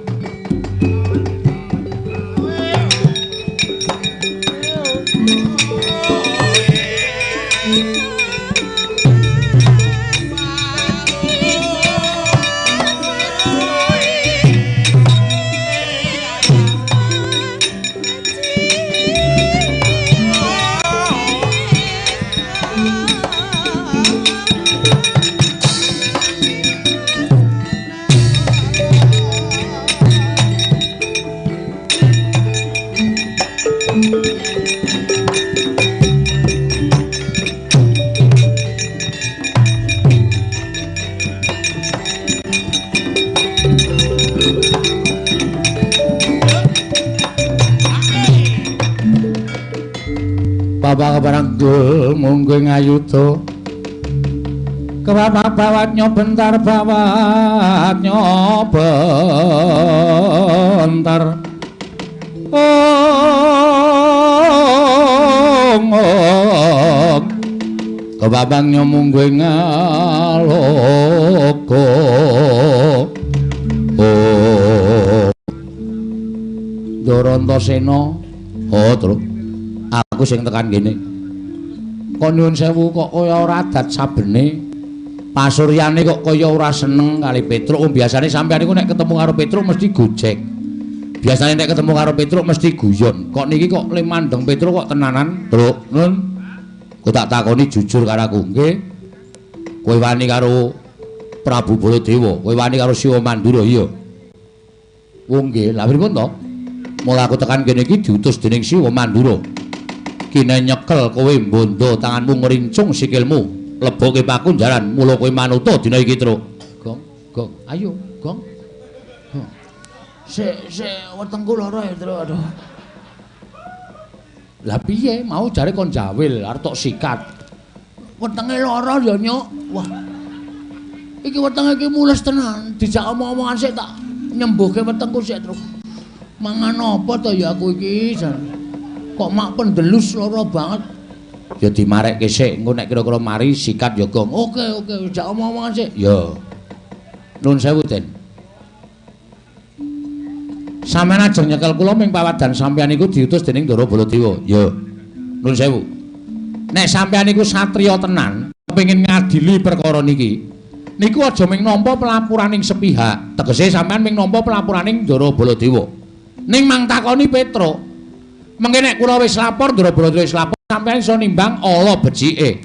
[SPEAKER 1] Bapak keparanggul munggo ngayuda. Kebapak bawat nyobentar bawat nyobentar. Ong ong. Kebapak nyomunggo ngaloka. Oh. Ndara Antasena. Oh, Truk. Aku sing tekan kene. Kok nyuwun sewu kok kaya ora adat sabene. Pasuryane kok kaya ora seneng kali Petruk. Wong biasane sampeyan niku nek ketemu karo Petruk mesti gojek. Biasane nek ketemu karo Petruk mesti guyon. Kok niki kok le mandeng Petruk kok tenanan, Truk. Nun. Kok tak takoni jujur karo aku, nggih. Kowe wani karo Prabu Baladewa, kowe wani karo Siwa Mandura, iya. Wong nggih, lha pripun to? Mula aku tekan kene iki diutus dening Siwa Mandura. Kine nyekel kowe mbondo tanganmu ngrincung sikilmu leboke pakunjaran mula kowe manuta dina iki, Truk. Gong, gong, ayo, gong. Sik, sik wetengku lara ya, Truk. Aduh. Lah piye mau jare kon jawil arep tok sikat. Wetenge lara ya, Nyuk. Wah. Iki wetenge iki mules tenan, dijak omong-omongan sik tak nyembuhke wetengku sik, Truk. Mangan apa to ya aku iki? Kok mak pendelus lara banget. Ya dimarekke sik, engko nek kira-kira mari sikat ya, Gong. Oke, oke, jak omong-omongan sik. Ya. Nuwun sewu, Den. Sampeyan ajeng nyekel kula ming pawadan sampeyan iku diutus dening Ndara Baladewa. Ya. Nuwun sewu. Nek sampeyan iku satriya tenan, kepengin ngadili perkara niki, niku aja ming nampa pelapuraning sepihak. Tegese sampeyan ming nampa pelapuraning Ndara Baladewa. Ning mang takoni Petruk. Mengke nek kula wis lapor, Ndara Baladewa wis lapor, sampeyan iso nimbang ala becike.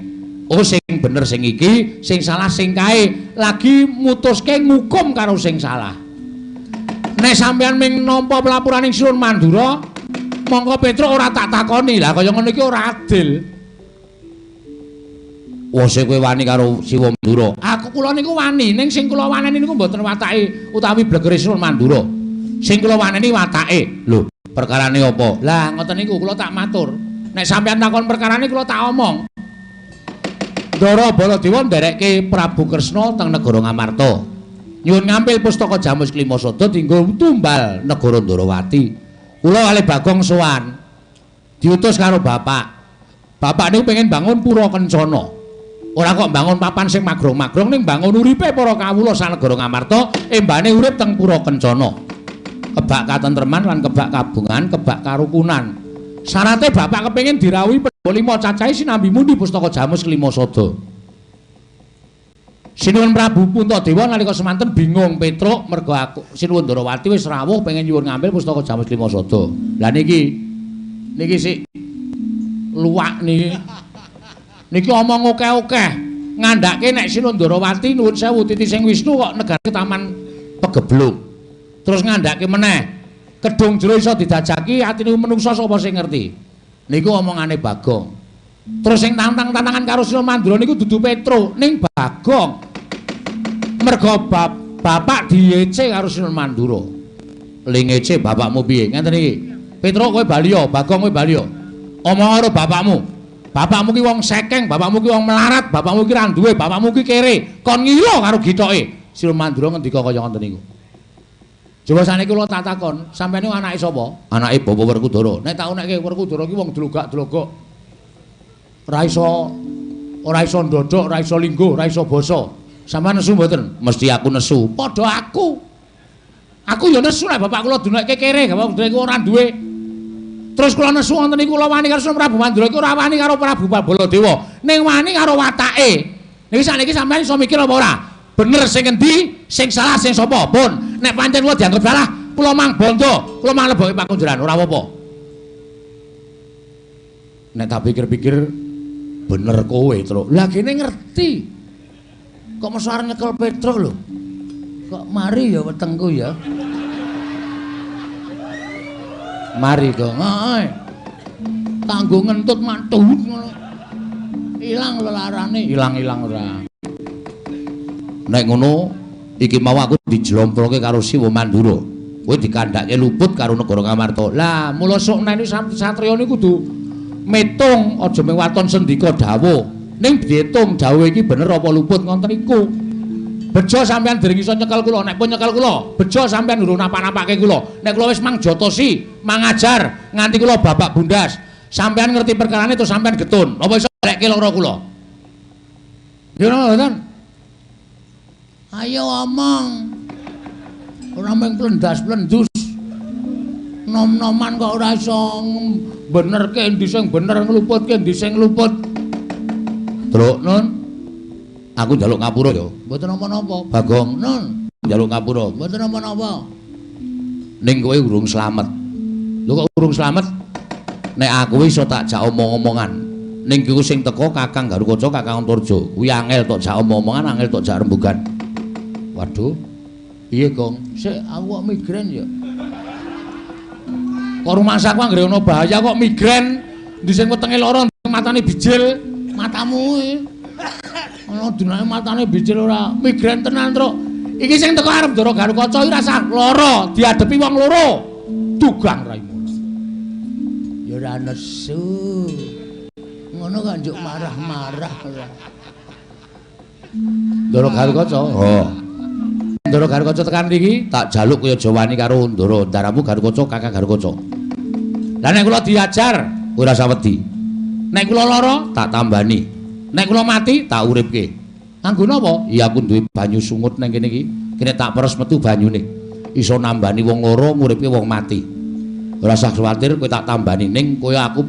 [SPEAKER 1] Oh, sing bener sing iki, sing salah sing kae. Lagi mutuske ngukum karo sing salah. Nek sampeyan ming nampa pelapuraning Sinuwun Mandura, mongko Petruk ora tak takoni. Lah kaya ngono iki ora adil. Wose kowe wani karo Siwa Mandura. Aku kula niku wani, ning sing kula waneni niku mboten watake utawi blegere Sinuwun Mandura. Sing kula waneni watake. Lho, perkarane apa? Lah ngoten niku kula tak matur. Nek sampeyan takon perkarane kula tak omong. Ndara Baladewa nderekke Prabu Kresna teng negara Ngamarta. Nyuwun ngampil pustaka Jamus Klimasada dienggo tumbal negara Ndarawati. Kula kalih Bagong sowan. Diutus karo bapak. Bapak niku pengen bangun pura kencana. Ora kok bangun papan sing magrong-magrong, ning bangun uripe para kawula sanegara Ngamarta embane urip teng pura kencana. Kebak katentreman lan kebak kabungan, kebak karukunan. Syarate bapak kepengin dirawuhi Pandhawa lima cacahe sinambi muni pustaka Jamus Klimasada. Sinuwun Prabu Puntadewa nalika semanten bingung Petruk mergo aku Sinuwun Ndarawati wis rawuh pengen nyuwun ngambil pustaka Jamus Klimasada. Lah niki niki sik luwak niki. Niki omong akeh-akeh ngandhake nek Sinuwun Ndarawati nuwun sewu titi sing Wisnu kok negara taman pegeblung. Terus ngandhake meneh kedung jero iso didajaki atine menungsa sapa sing ngerti. Niku omongane Bagong. Terus sing tantang-tantangan karo Sinuwun Mandura niku dudu Petruk ning Bagong. Mergo bapak diece karo Sinuwun Mandura. Le ngece bapakmu piye? Ngenten iki. Petruk kowe bali ya, Bagong kowe bali ya. Omong karo bapakmu. Bapakmu ki wong sekeng, bapakmu ki wong melarat, bapakmu ki ra duwe, bapakmu ki kere. Kon ngira karo githoke. Sinuwun Mandura ngendika kaya ngoten niku. Coba saniki kula tak takon, sampeyan niku anake sapa? Anake Bapak Werkudara. Nek tak unekke Werkudara ki wong dlogak-dlogok. Ora iso ndodhok, ora iso lingguh, ora iso basa. Sampeyan nesu mboten? Mesti aku nesu. Padha aku. Aku ya nesu nek bapak kula dunekke kere, bapak kula ora duwe. Terus kula nesu wonten niku kula wani karo Prabu Mandura iku ora wani karo Prabu Baladewa, ning wani karo watake. Niki sakniki sampeyan iso mikir apa ora? Bener sing endi, sing salah sing sapa? Pun, nek pancen kula dianggep salah, kula mang bondo, kula mang leboke pakunjaran, ora apa-apa. Nek tak pikir-pikir bener kowe, Truk. Lah kene ngerti. Kok mesti arep nyekel Petruk lho. Kok mari ya wetengku ya. Mari kok. Heeh. Kanggo ngentut mantu ngono. Ilang lelarane, ilang-ilang ora. Nek ngono iki mau aku dijlomproke karo Siwa Mandura. Kowe dikandhake luput karo negara Ngamarta. Lah, mula sok nek satriya niku kudu metung, aja mung waton sendika dawuh. Ning diitung dawuh iki bener apa luput ngoten niku. Bejo sampean dereng iso nyekel kula, nek pun nyekel kula, bejo sampean urung napa-napake kula. Nek kula wis mangjotosi, mangajar nganti kula babak bundas. Sampean ngerti perkarane terus sampean getun. Apa iso balekke lara kula? Ya ora mboten. Ayo omong. Ora mung plendas-plendus. Nom-noman kok ora iso benerke endi sing bener ngluputke endi sing luput. Truk nun. Aku njaluk ngapura ya. Mboten napa-napa. Bagong nun, njaluk ngapura. Mboten napa-napa. Ning kowe urung slamet. Lho kok urung slamet? Nek aku iso tak jak omong-omongan. Ning iku sing teko Kakang Garukaca, Kakang Antarja. Kuwi angel tok jak omong-omongan, angel tok jak rembugan. Waduh. Piye, Gong? Sik aku kok migrain ya. Kok rumangsaku anggere ana bahaya kok migrain. Endi sing wetenge lara, matane bijil, matamu kuwi. Ana dunake matane bijil ora migrain tenan, Truk. Iki sing teko arep Ndara Garukaca iki rasah lara, diadepi wong loro. Dugang raimu. Ya ora nesu. Ngono kok njuk marah-marah ora. Ndara Garukaca. Oh. Ndara Garukaca tekan mriki tak jaluk kowe aja wani karo Ndara ndaramu Garukaca, Kakang Garukaca. Lah nek kula diajar ora usah wedi. Nek kula lara tak tambani. Nek kula mati tak uripke. Kanggo napa? Iya aku duwe banyu sungut nang kene iki. Kene tak peres metu banyune. Iso nambani wong loro, nguripke wong mati. Ora usah kuwatir kowe tak tambani ning kowe aku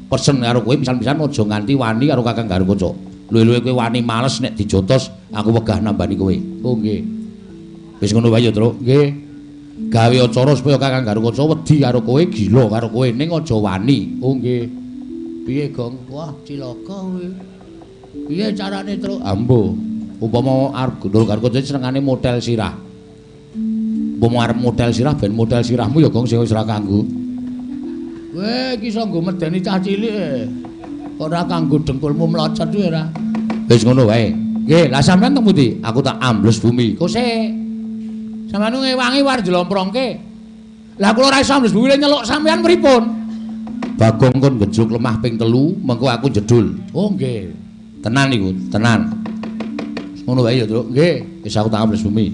[SPEAKER 1] pesen karo kowe pisan-pisan aja nganti wani karo Kakang Garukaca. Luwe-luwe kowe wani males nek dijotos aku wegah nambani kowe. Oh nggih. Wis ngono wae ya, Truk. Nggih. Gawe acara supaya Kakang Garukaca wedi karo kowe, gila karo kowe ning aja wani. Oh nggih. Piye, Gong? Wah, cilaka kowe. Piye carane, Truk? Ambo. Upama arep Ndara Garukaca senengane model sirah. Upama arep model sirah ben model sirahmu ya, Gong, sing wis ora kanggo. Kowe iki iso nggo medeni cah cilik. Ora kanggo dengkulmu mlocot kuwi ora. Wis ngono wae. Nggih, lah sampean teng pundi? Aku tak ambles bumi. Kok sik. Sampeyan ngewangi war jlomprongke. Lah kula ora iso ambles bumi nyeluk sampean pripun? Bagong kon gejluk lemah ping 3, mengko aku jedul. Oh nggih. Tenan niku, tenan. Ngono wae ya, Truk. Nggih, wis aku tak ambles bumi.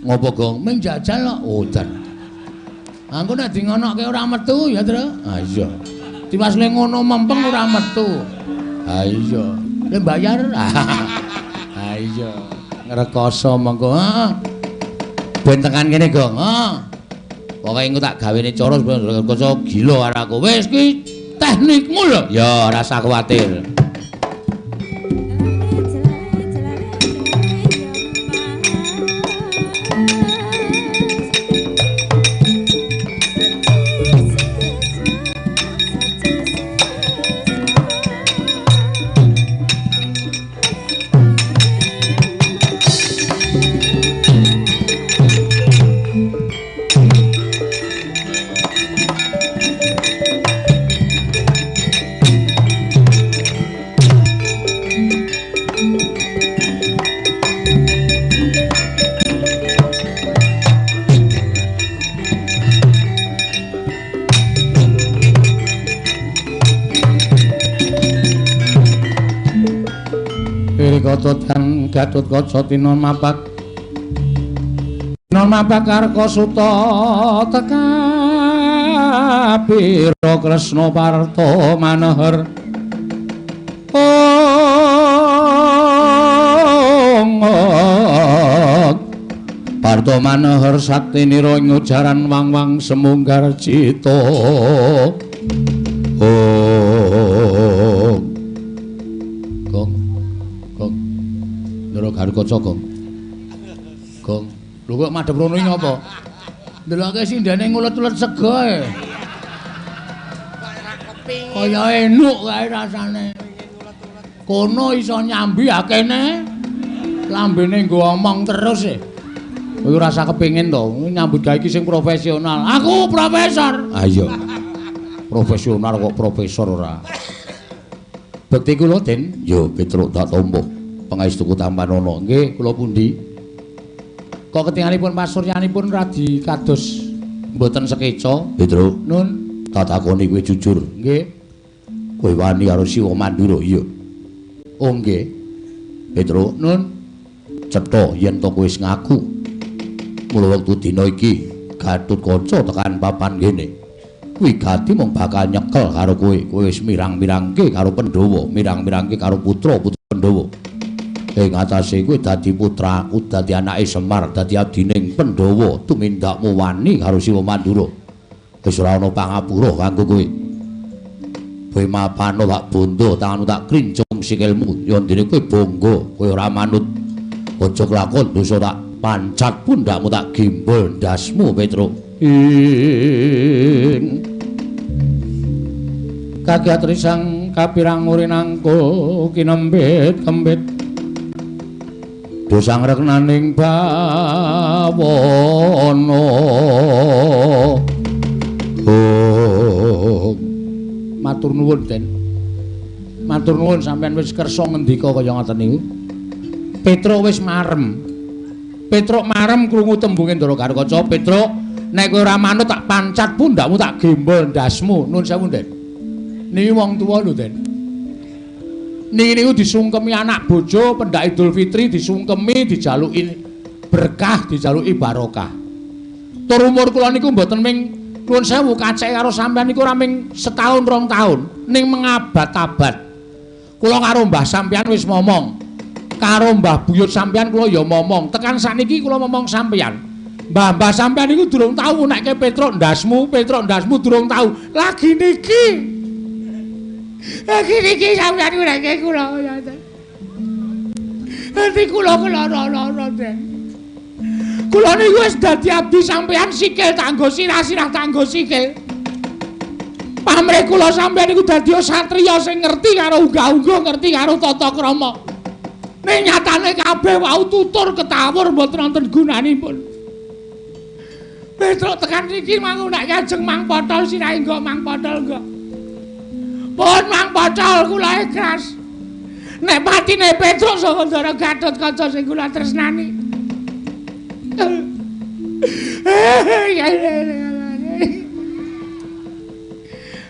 [SPEAKER 1] Ngopo, Gong? Ming jajal kok. Oh, jan. Aku nek di ngonoke ora metu ya, Truk. Ha iya. Tiwas le ngono mempeng ora metu. Ha iya. Le bayar. Ha iya. Ngrekoso mengko. Heeh. Ben tekan kene, Gong. Heeh. Pokoke engko tak gawene cara supaya Garukaca gila karo aku. Wis ki teknikmu lho. Ya, ora usah kuwatir. Mahabharata dan Gatotkaca tinon mapak. Tinon mapak Karkasuta tekabira Kresna Parta Manohar. Parta Manohar saktinira ing ujaran wang-wang semunggar cita. Gong. Gong. Ndara Garukaca, Gong. Gong. Lho kok madhep rono iki ngapa? Ndeloke sindene ngulet-ulet sega e. Kaya enuk kae rasane. Kono iso nyambi akene. Lambene nggo omong terus e. Kowe ora kepengin to nyambut gawe iki sing profesional. Aku profesor. Ha iya. Profesional kok profesor ora. Bekti kula, Den. Yo Petruk tak tampa. Pangaestuku tampanana. Nggih, kula pundi? Kok ketingalipun pasuryanipun radi kados mboten sekeca, Petruk. Nun,
[SPEAKER 2] tak takoni kowe jujur.
[SPEAKER 1] Nggih.
[SPEAKER 2] Kowe wani karo Siwa Mandura, iya.
[SPEAKER 1] Oh nggih.
[SPEAKER 2] Petruk,
[SPEAKER 1] nun,
[SPEAKER 2] cetha yen to kowe wis ngaku. Mula wektu dina iki Gatotkaca tekan papan kene. Kuwi gati mung bakal nyekel karo kowe. Kowe wis mirang-mirangke karo Pandhawa, mirang-mirangke karo putra-putra Pandhawa. Ing atase kowe dadi putraku, dadi anake Semar, dadi adining Pandhawa, tumindakmu wani karo Siwa Mandura. Wis ora ana pangapura kanggo kowe. Kowe mapano tak bondo, tanganmu tak krincung sikilmu. Yen dene kowe bangga, kowe ora manut. Aja kelakon dosa tak pancat pundakmu tak gimbal ndasmu Petruk.
[SPEAKER 1] Ing kagiat risang kapirang urinangko kinembit kembit dosang reknaning bawana. Oh. Matur nuwun, Den. Matur nuwun sampeyan wis kersa ngendika kaya ngoten niku. Petruk wis marem. Petruk marem krungu tembunge Ndara Garukaca. Petruk, nek kowe ora manut tak pancat pundakmu tak gembol ndasmu. Nuwun sewu, Den. Niki wong tuwa lho, Den. Niki niku disungkemi anak bojo pendak Idul Fitri, disungkemi, dijaluki berkah, dijaluki barokah. Tur umur kula niku mboten ming nuwun sewu kacek karo sampeyan niku ora ming setahun rong tahun, ning mengabad-abad. Kula karo mbah sampeyan wis momong. Karo mbah buyut sampeyan kula ya momong. Tekan sakniki kula momong sampeyan. Mbah-mbah sampeyan niku durung tau nekke Petruk ndasmu, Petruk ndasmu durung tau. Lagi niki. Lagi niki sampeyan nekke kula ya. Ati kula lara-lara, Den. Kula niku wis dadi abdi sampeyan sikil tanggo sirah, sirah tanggo sikil. Pamrih kula sampeyan niku dadi satriya sing ngerti karo unggah-ungguh, ngerti karo tata krama. Ning nyatane kabeh wau tutur ketawur mboten wonten gunanipun. Petruk tekan niki mangu nek kajeng mang potol sirahe nggo mang potol nggo. Pun mang potol kula ikhlas. Nek patine Petruk saka Ndara Gatotkaca sing kula tresnani.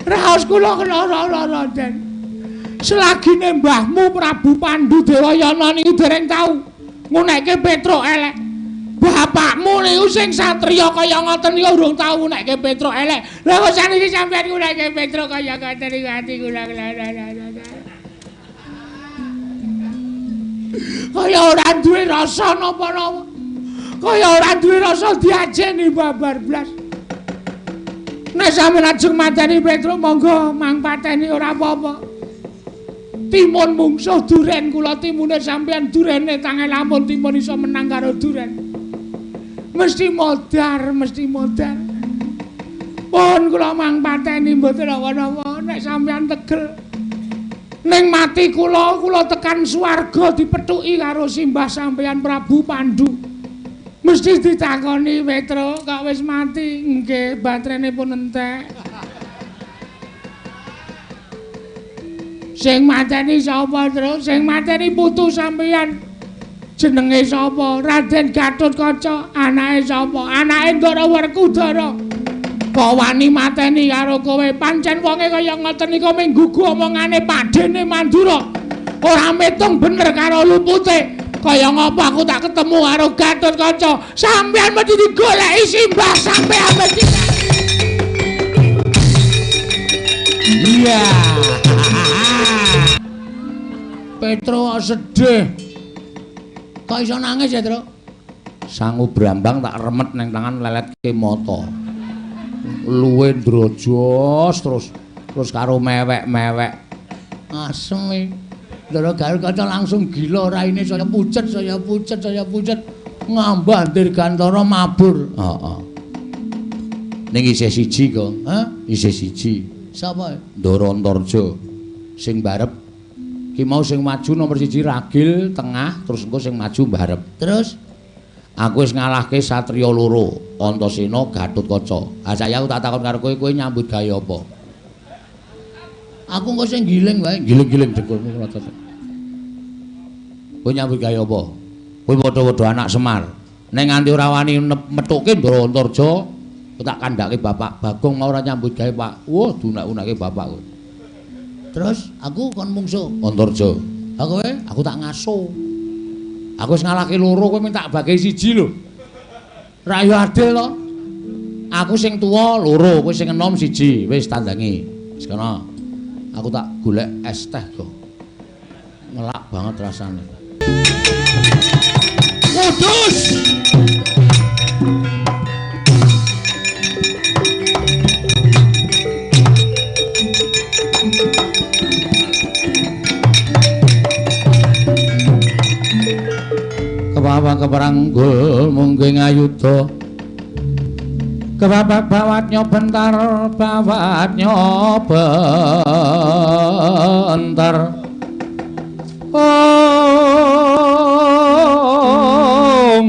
[SPEAKER 1] Raos kula lara-lara, Den. Selagine mbahmu Prabu Pandu Dewayana niku dereng tau ngunekke Petruk elek. Bapakmu niku sing satriya kaya ngoten niku urung tau ngunekke Petruk elek. Lah kok saniki sampeyan ngunekke Petruk kaya ngoten niku ati kula lara-lara. Kaya ora duwe rasa napa-napa. Kaya ora duwe rasa diajeni babar blas. Nek sampeyan ajeng mateni Petruk monggo mang pateni ora apa-apa. Timun mungsuh duren kula timune sampeyan durene tangan lamun timun iso menang karo duren. Mesti modar, mesti modar. Pun kula mang pateni mboten napa-napa nek sampeyan tegel. Ning mati kula, kula tekan swarga dipethuki karo simbah sampeyan Prabu Pandu. Mesti ditakoni Petruk kok wis mati. Nggih, baterene pun entek. Sing mateni sapa, Truk? Sing mateni putu sampeyan. Jenenge sapa? Raden Gatotkaca. Anake sapa? Anake Ndara Werkudara. Kok wani mateni karo kowe? Pancen wonge kaya ngoten niku mung gugu omongane pakdene Mandura. Ora metung bener karo lupute. Kaya ngapa aku tak ketemu karo Gatotkaca. Sampeyan mesti digoleki simbah sampeyan mesti. Iya. Petro sedih. Kok iso nangis ya, Tru? Sangu brambang tak remet nang tangan leletke mata. Luwe ndrojos terus karo mewek-mewek. Asem iki. Ndara Gatotkaca langsung gila raine saya pucet, saya pucet, saya pucet. Ngambah Dirgantara mabur. Heeh. Ning isih siji kok. Hah? Isih siji. Sapa? Ndara Antarja. Sing barep ki mau sing maju nomor 1 ragil tengah terus engko sing maju barep. Terus aku wis ngalahke satriya loro, Antasena Gatotkaca. Ha saiki aku tak takon karo kowe, kowe nyambut gawe apa? Aku engko sing giling wae, giling-giling dengkulmu rata. Kowe nyambut gawe apa? Kowe padha-padha anak Semar. Nek nganti ora wani methuke Ndara Antarja, tak kandhake bapak Bagong mau ora nyambut gawe, Pak. Wah, dunak-unake bapak kowe. Terus aku kon mungsuh Antarja. Ha kowe? Aku tak ngaso. Aku wis ngalahke loro, kowe minta bagi siji lho. Ra yo adil to. Aku sing tuwa loro, kowe sing enom siji. Wis tandangi. Wis kono. Aku tak golek es teh kok. Ngelak banget rasane. Kudus. Kepawang keperanggul mungguing ayuda. Kebabak bawatnya bentar, bawatnya bentar. Ong,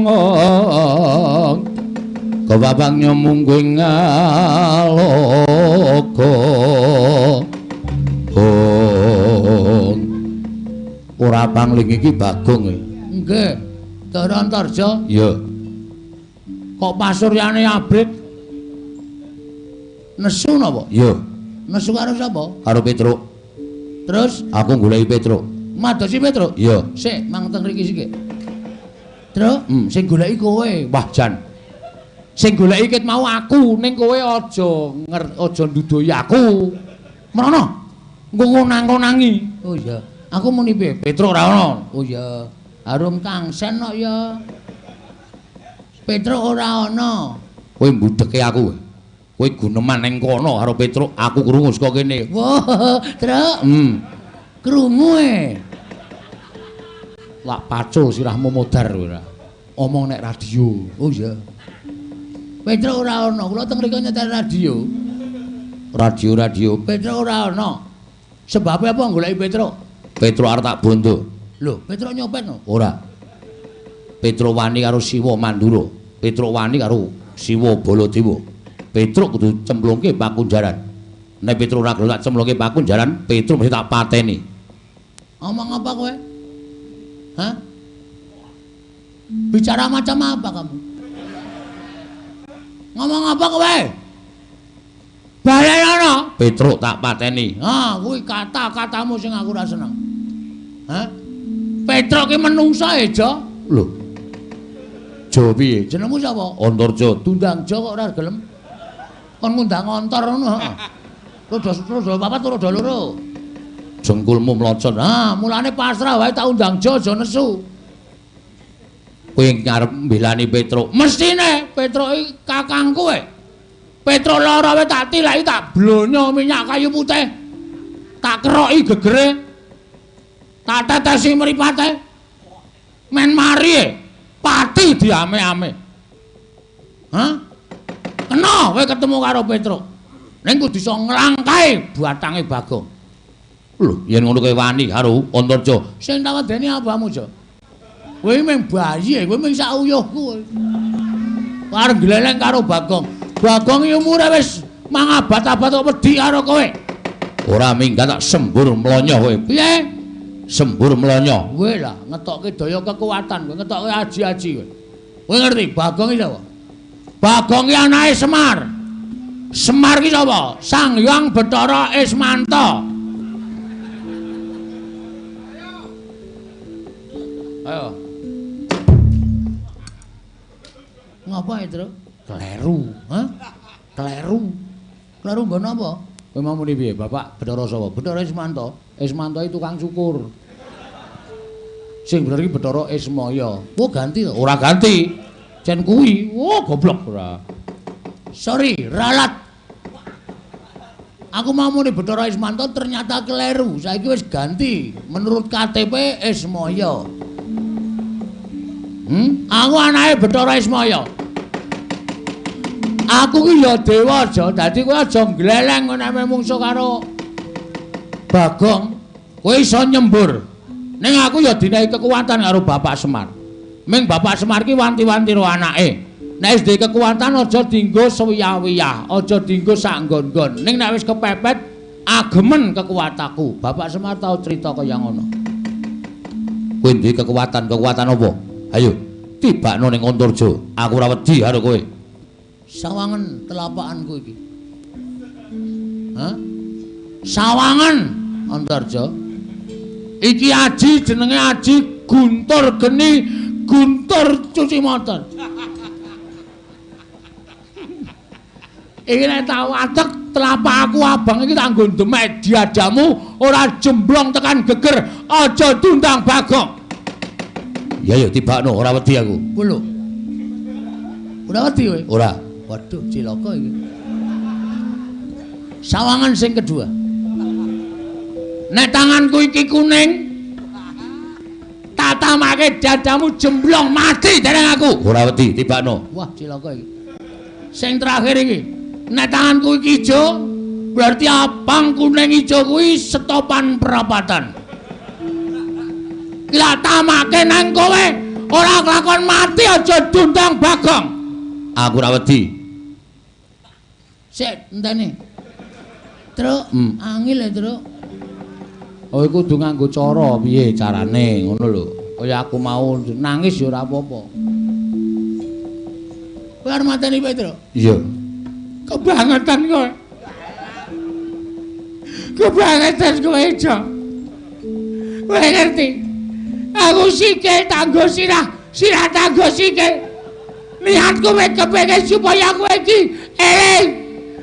[SPEAKER 1] ong. Kebabaknya mungguing ngaloga. Ong. Ora pangling iki Bagong. Nggih. Ndara Antarja? Iya. Kok pasuryane abrit? Nesu napa? Iya. Nesu karo sapa? Karo Petruk. Terus aku goleki Petruk. Madosi Petruk? Iya. Sik, mang teng mriki sik. Truk, sing goleki kowe. Wah, jan. Sing goleki ket mau aku, ning kowe aja aja nduduhi aku. Mrono. Engko ngonang-ngonangi. Oh iya. Aku muni piye? Petruk ora ono. Oh iya. Harum kangsen kok ya. Petruk ora ana. Kowe mbudeke aku. Kowe guneman ning kono karo Petruk, aku krungu saka kene. Wah, Truk. Krungu e. Lak pacul sirahmu modar ora. Omong nek radio. Oh iya. Petruk ora ana. Kula teng mriku nyetel radio. Radio-radio. Petruk ora ana. Sebabe apa goleki Petruk? Petruk arep tak bondo. Lho, Petruk nyopet no? Ora. Petruk wani karo Siwa Mandura. Petruk wani karo Siwa Baladewa. Petruk kudu cemplungke pakunjaran. Nek Petruk ora gelem tak cemplungke pakunjaran, Petruk mesti tak pateni. Omong apa kowe? Hah? Bicara macam apa kamu? Ngomong apa kowe? Balenono. Petruk tak pateni. Ah, kuwi kata-katamu sing aku ora seneng. Hah? Petruk ki menungsa e, Jo. Lho. Jo piye? Jenengmu sapa? Antarja. Dundang Jo kok ora gelem. Kon ngundang antar ngono, heeh. Roda papat roda loro. Jengkulmu mlocot. Ah, mulane pasrah wae tak undang Jo, aja nesu. Kowe arep mbelani Petruk. Mestine Petruk iki kakangku e. Petruk lara wae tak tilaki tak blonyo minyak kayu putih. Tak keroki gegere. Tak tetesi mripate. Men mari e. Pati diame-ame. Hah? Kena kowe ketemu karo Petruk. Ning kudu iso nglangkahi batange Bagong. Lho, yen ngono kowe wani karo Antarja. Sing tak wedeni abamu, Jo. Kowe mung bayi, kowe mung sak uyuhku. Arep gleleng karo Bagong. Bagong iki umure wis mangabad-abad kok wedi karo kowe. Ora minggat tak sembur mlonyoh kowe. Piye? Sembur mlonyoh. Kowe lah ngetokke daya kekuatan, kowe ngetokke aji-aji kowe. Kowe ngerti Bagong iki sapa? Bagong iki anake Semar. Semar ki sapa? Sang Hyang Bathara Ismanta. Ayo. Ngapa ya, Truk? Kleru, ha? Kleru. Kleru nggon apa? Kowe mau muni piye, Bapak? Bathara sapa? Bathara Ismanto. Ismanto iki tukang cukur. Sing bener iki Bathara Ismaya. Oh, ganti to? Ora ganti. Jen kuwi. Oh, goblok ora. Sorry, ralat. Aku mau muni Bathara Ismanto ternyata keliru. Saiki wis ganti. Menurut KTP Ismaya. Aku anake Bathara Ismaya. Aku ki ya dewa aja, dadi kowe aja ngleleng nek mungsuh karo Bagong. Kowe iso nyembur. Ning aku ya dinehi kekuatan karo Bapak Semar. Ming Bapak Semar ki wanti-wanti ro anake. Nek wis duwe kekuatan aja dienggo sewiyah-wiyah, aja dienggo sak nggon-nggon. Ning nek wis kepepet agemen kekuatanku. Bapak Semar tau crita kaya ngono. Kowe duwe kekuatan, kekuatan apa? Ayo, tibakno ning Antarja. Aku ora wedi karo kowe. Sawangen telapakanku iki. Hah? Sawangen Antarja. Iki aji jenenge aji Guntur Geni, Guntur cuci motor. Iki nek tau adek telapak aku abang iki tak nggo demek diadamu ora jemblong tekan geger, aja diundang Bagong. Ya ya tibakno, ora wedi aku. Ku lho. Ora wedi kowe? Ora. Waduh, cilaka iki. Sawangan sing kedua. Nek tanganku iki kuning, tak tamake dadamu jemblong mati dereng aku. Ora wedi, tibakno. Wah, cilaka iki. Sing terakhir iki, nek tanganku iki ijo, berarti abang kuning ijo kuwi setopan perapatan. Lah tamake nang kowe ora kelakon mati aja diundang Bagong. Aku ora wedi. Sik, enteni. Truk, angil ya, Truk. Oh, iku kudu nganggo cara piye carane ngono lho. Kaya aku mau nangis ya ora apa-apa. Kowe arep mateni Petro? Iya. Kebangetan kowe. Kebangetan kowe, Jo. Kowe ngerti? Aku sikil tanggo sirah, sirah tanggo sikil. Niatku kowe kepengin supaya kowe iki eling.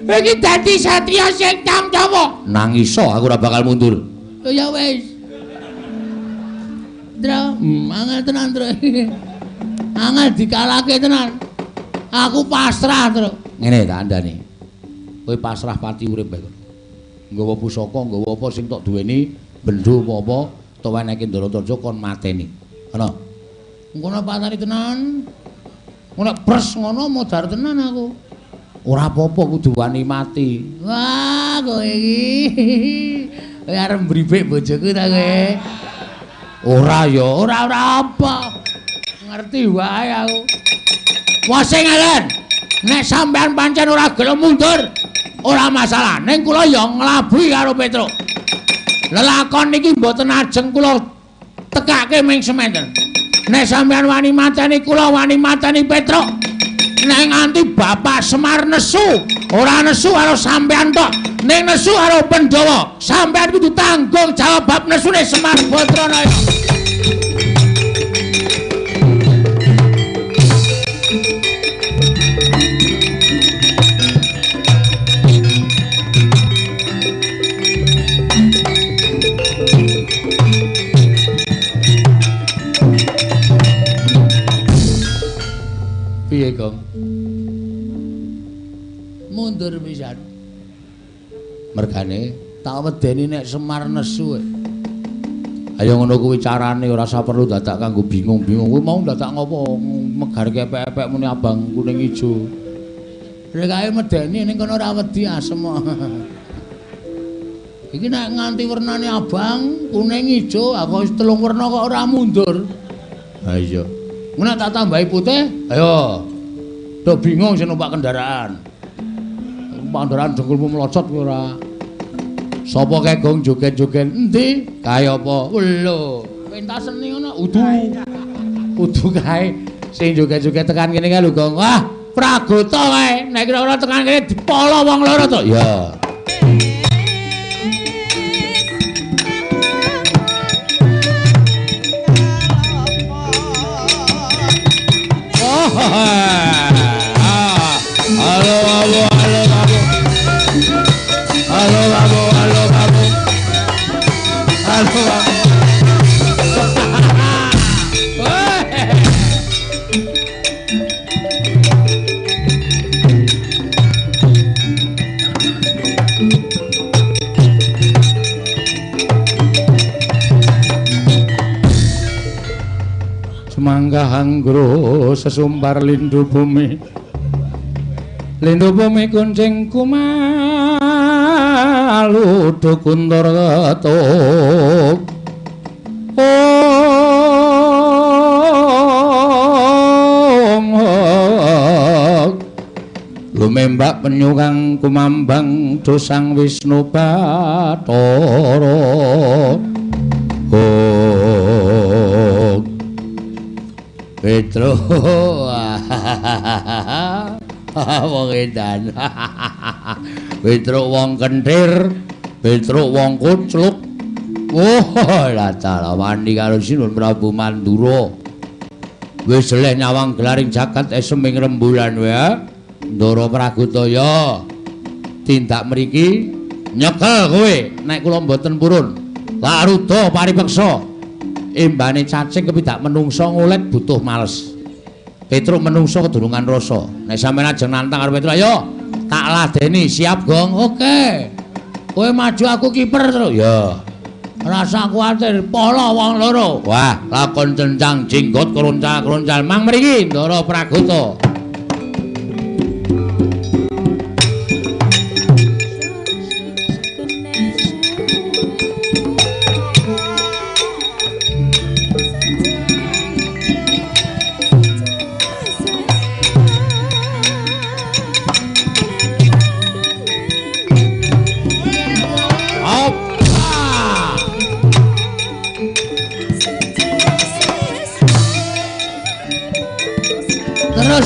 [SPEAKER 1] Kowe iki dadi satriya sing tamtawa. Nang iso aku ora bakal mundur. Ya wis. Tro, angel tenan, Tro. Angel dikalahke tenan. Aku pasrah, Tro. Ngene tak andani. Kowe pasrah pati urip bae. Nggawa pusaka, nggawa apa sing tok duweni, bendho apa-apa, utawa nek Ndaratarja kon mateni. Ngono. Ngono patani tenan. Ngono pres ngono modar tenan aku. Ora apa-apa kudu wani mati. Wah, kowe iki. Kowe arep mbribik bojoku ta kowe? Ora ya, ora ora apa. Ngerti wae aku. Wah sing ngelen. Nek sampean pancen ora gelem mundur, ora masalah. Ning kula ya nglabuhi karo Petruk. Lelakon niki mboten ajeng kula tekake ming sementen. Nek sampean wani mateni kula wani mateni Petruk. Nek nganti Bapak Semar nesu, ora nesu karo sampean tok, ning nesu karo Pandhawa. Sampean kudu tanggung jawab bab nesune Semar Badrana. Piye, Gong? Mundur pisan. Mergane tak wedeni nek Semar nesu. Ayo ngono kuwi carane ora usah perlu dadak kanggo bingung-bingung. Kuwi mau dadak ngopo megarke epek-epek muni abang kuning ijo. Rekae medeni ning kono ora wedi asem. Iki nek nganti wernane abang, kuning, ijo, aku wis telung werna kok ora mundur. Ha iya. Ngono tak tambahi putih, ayo. Do bingung sing numpak kendaraan. Numpak kendaraan dengkulmu melocot kowe ora. Sapa kae Gong joget-joget? Endi? Kae apa? Lho, pentas seni ngono udu. Udu kae sing joget-joget tekan kene kae lho, Gong. Wah, pragota kae. Nek kira-kira tekan kene dipolo wong loro to. Ya. Halo babu, halo babu. Halo babu, halo babu. Halo babu. Semangga hanggro sesumbar lindu bumi. Lindu bumi kuncing kumalu kuntur ketuk. Om lumembak penyu kang kumambang dosang Wisnu Bathara. Petro wong edan. Petro wong kentir, Petro wong kucluk. Oh, lah wani karo Sinuwun Prabu Mandura. Wis jeleh nyawang gelaring jagat eseming rembulan wae. Ndara Pragutaya tindak mriki nyekel kowe nek kula mboten purun. Lak ruda paripeksa. Embane cacing kepidak menungsa ngolet butuh males. Petruk menungsa kedurungan rasa. Nek sampeyan ajeng nantang karo Petruk, ayo tak ladeni, siap gong. Oke. Kowe maju aku kiper terus. Ya. Rasa kuwatir polo wong loro. Wah, lakon cencang jenggot kroncal-kroncal mang mriki Ndara Pragota.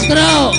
[SPEAKER 1] Terus.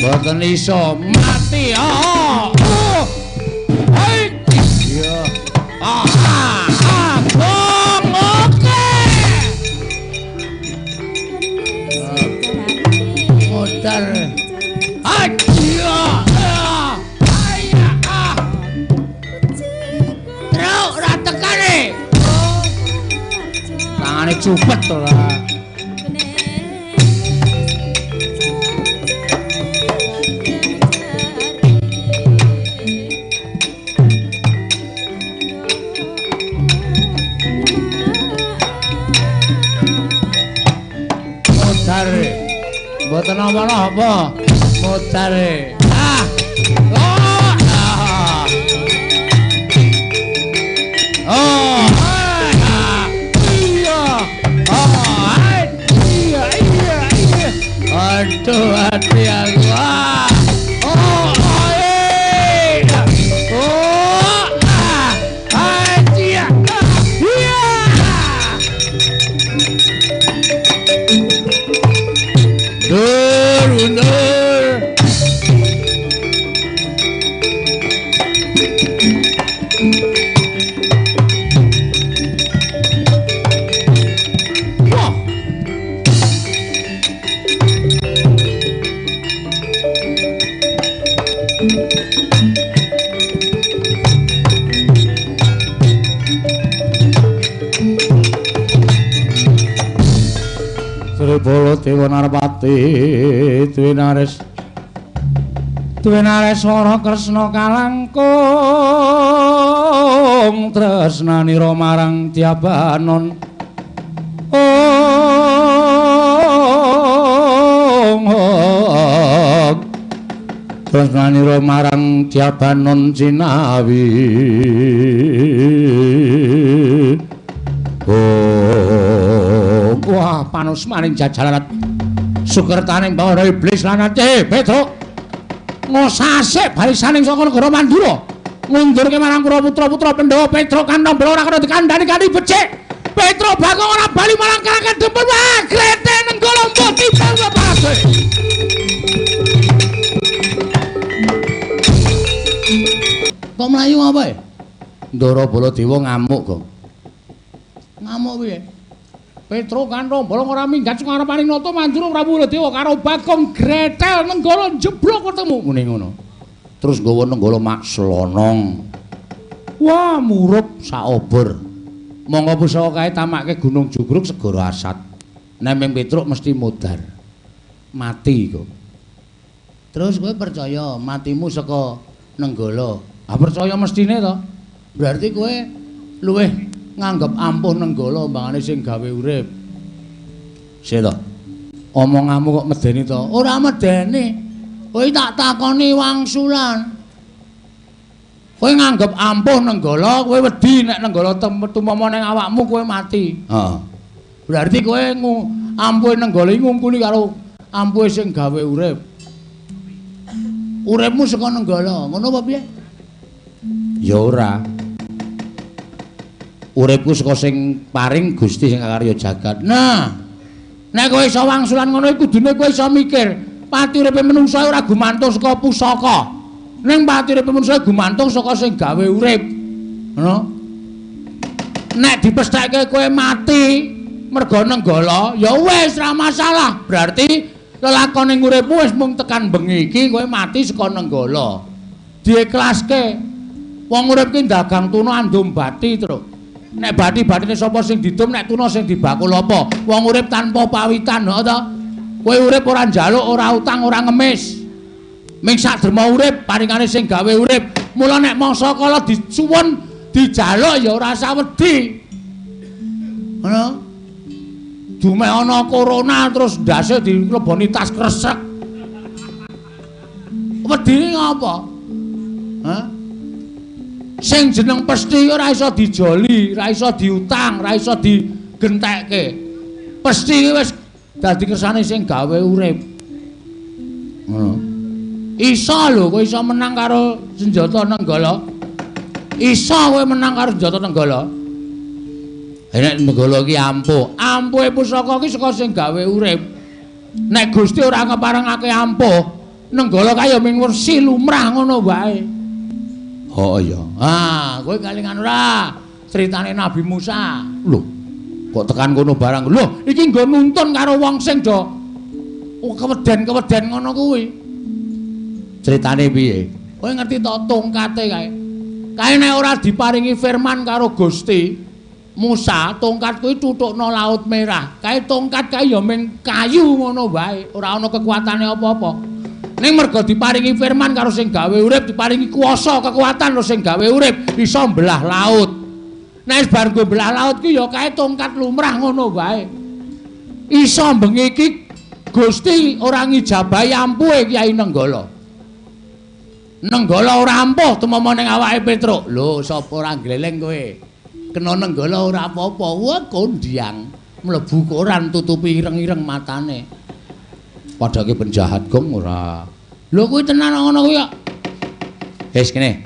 [SPEAKER 1] Mboten iso mati. Oh. Oh. Hei. Iya. Ah. Ah. Bong. Oke. Muter. Ah. Iya. Ayo. Ah. Truk ora tekane. Tangane cupet to lah. Mboten napa-napa mudare. Ah. Oh. Ah. Oh, iya. Oh, iya, iya, iya. Aduh, hati aku. Oh, iya. Oh, ah, iya. Iya. Dur, undur. Wah. Sri Baladewa Narpati Dwinares Dwinareswara Kresna kalangkung tresnanira marang Dyabanon. Ong ong tresnanira marang Dyabanon jinawi. Oh, wah panusmaning jajalan sukertaning bawana iblis lanate Petruk ngosasik barisaning saka negara Mandura ngundurke marang para putra-putra Pandhawa. Petruk kandhambel ora kena dikandhani kanthi becik. Petruk Bagong ora bali marang Karang Dempel. Wah grete Nenggala mbok timbal bapak. Kok mlayu apa ya? Ndara Baladewa ngamuk kok. Ngamuk piye? Petruk Kandhambala ora minggat saka ngarepaning nata Mandura Prabu Baladewa karo Bagong gretel Nenggala jeblok ketemu muni ngono. Terus nggawa Nenggala mak slonong. Wah murup saobor. Monggo pusaka kae tamake Gunung Jugruk segara Asat. Nemeng Petruk mesti modar. Mati kok. Terus kowe percaya matimu saka Nenggala? Ah percaya mestine to. Berarti kowe luwih nganggep ampuh Nenggala mbangane sing gawe urip. Sik to. Omonganmu kok medeni to? Ora medeni. Kowe tak takoni wangsulan. Kowe nganggep ampuh Nenggala, kowe wedi nek Nenggala tumama ning awakmu kowe mati. Heeh. Berarti kowe ampuhe Nenggala iki ngungkuli karo ampuhe sing gawe urip. Uripmu saka Nenggala, ngono apa piye? Ya ora. Uripku saka sing paring Gusti sing akarya jagat. Nah, nek kowe iso wangsulan ngono iku kudune kowe iso mikir, pati uripe menungsa ora gumantung saka pusaka. Ning pati uripe menungsa gumantung saka sing gawe urip. Ngono. Nek dipestheke kowe mati merga Nenggala, ya wis ora masalah. Berarti lelakone uripmu wis mung tekan bengi iki kowe mati saka Nenggala. Diiklaske. Wong urip ki dagang tuna andum bati, Truk. Nek bati-batine sapa sing didum, nek tuna sing dibakul apa? Wong urip tanpa pawitan, heeh ta? Kowe urip ora njaluk, ora utang, ora ngemis. Ming sak derma urip, paringane sing gawe urip. Mula nek mangsa kala disuwun, dijaluk ya ora usah wedi. Ngono. Dumeh ana corona terus ndase dileboni tas kresek. Wedine ngapa? Hah? Sing jeneng pesti ora iso dijoli, ora iso diutang, ora iso digentekke. Pesti wis dadi kersane sing gawe urip. Ngono. Iso lho, kowe iso menang karo senjata Nenggala. Iso kowe menang karo senjata Nenggala. Nek Nenggala iki ampuh, ampuhe pusaka iki saka sing gawe urip. Nek Gusti ora ngeparengake ampuh, Nenggala kaya ming wersi lumrah ngono wae. Oh iya. Ah, kowe kalingan ora critane Nabi Musa. Lho, kok tekan kono barang. Lho, iki nggo nuntun karo wong sing do keweden-keweden ngono kuwi. Critane piye? Kowe ngerti to tongkate kae. Kae nek ora diparingi firman karo Gusti Musa, tongkat kuwi tutukno Laut Merah. Kae tongkat kae ya ming kayu ngono wae, ora ana kekuatane apa-apa. Ning mergo diparingi firman karo sing gawe urip, diparingi kuasa kekuatan karo sing gawe urip, iso mbelah laut. Nek wis bar nggo mbelah laut ki ya kae tongkat lumrah ngono wae. Iso bengi iki Gusti ora ngijabahi ampuhe Kyai Nenggala. Nenggala ora ampuh tumama ning awake Petruk. Lho, sapa ora gleleng kowe? Kena Nenggala ora apa-apa. Wah, kondiang. Mlebu koran tutupi ireng-ireng matane. Padake penjahat gong ora. Lho kuwi tenan ngono kuwi kok. Wis kene.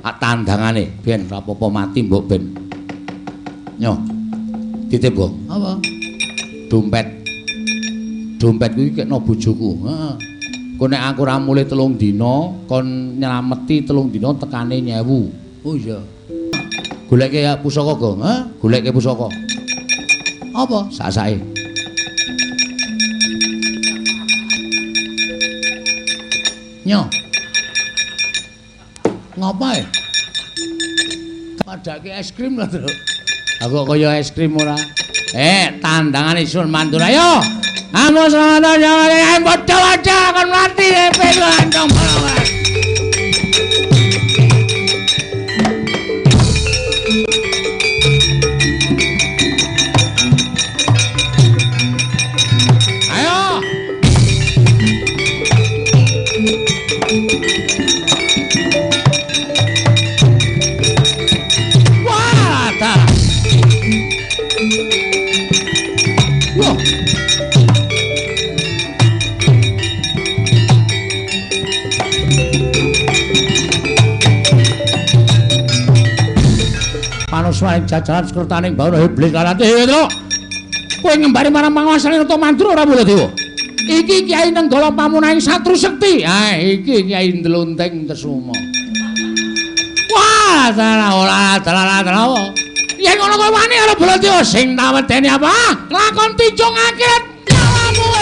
[SPEAKER 1] Tak tandangane ben ora apa-apa mati mbok ben. Nyo. Titip kok. Apa? Dompet. Dompet kuwi kekno bojoku. Heeh. Engko nek aku ora mulih 3 dina, kon nylameti 3 dina tekane 1000. Oh iya. Goleke pusaka, Gong. Hah? Goleke pusaka. Apa? Sak-sake. Nyo. Ngopo e? Padake es krim lho, Truk. Aku kok kaya es krim ora. Tandangane Sun Mandura ayo. Amo selamat ya, padha-padha kon mati peluang bawah. Ayo. Wah, ta. Wah. Panuswaning jajaran sekertaning bawana iblis lanate Truk. Kowe ngembari marang panguwasane Nata Mandura ora Baladewa. Iki Kyai Nenggala pamunahing Satru Sekti. Ha iki Kyai Ndlonting Kesuma. Wah, salah ora salah salah. Yen ngono kowe wani karo Baladewa sing tak wedeni apa? Lakon tinjung akhirat nyawamu.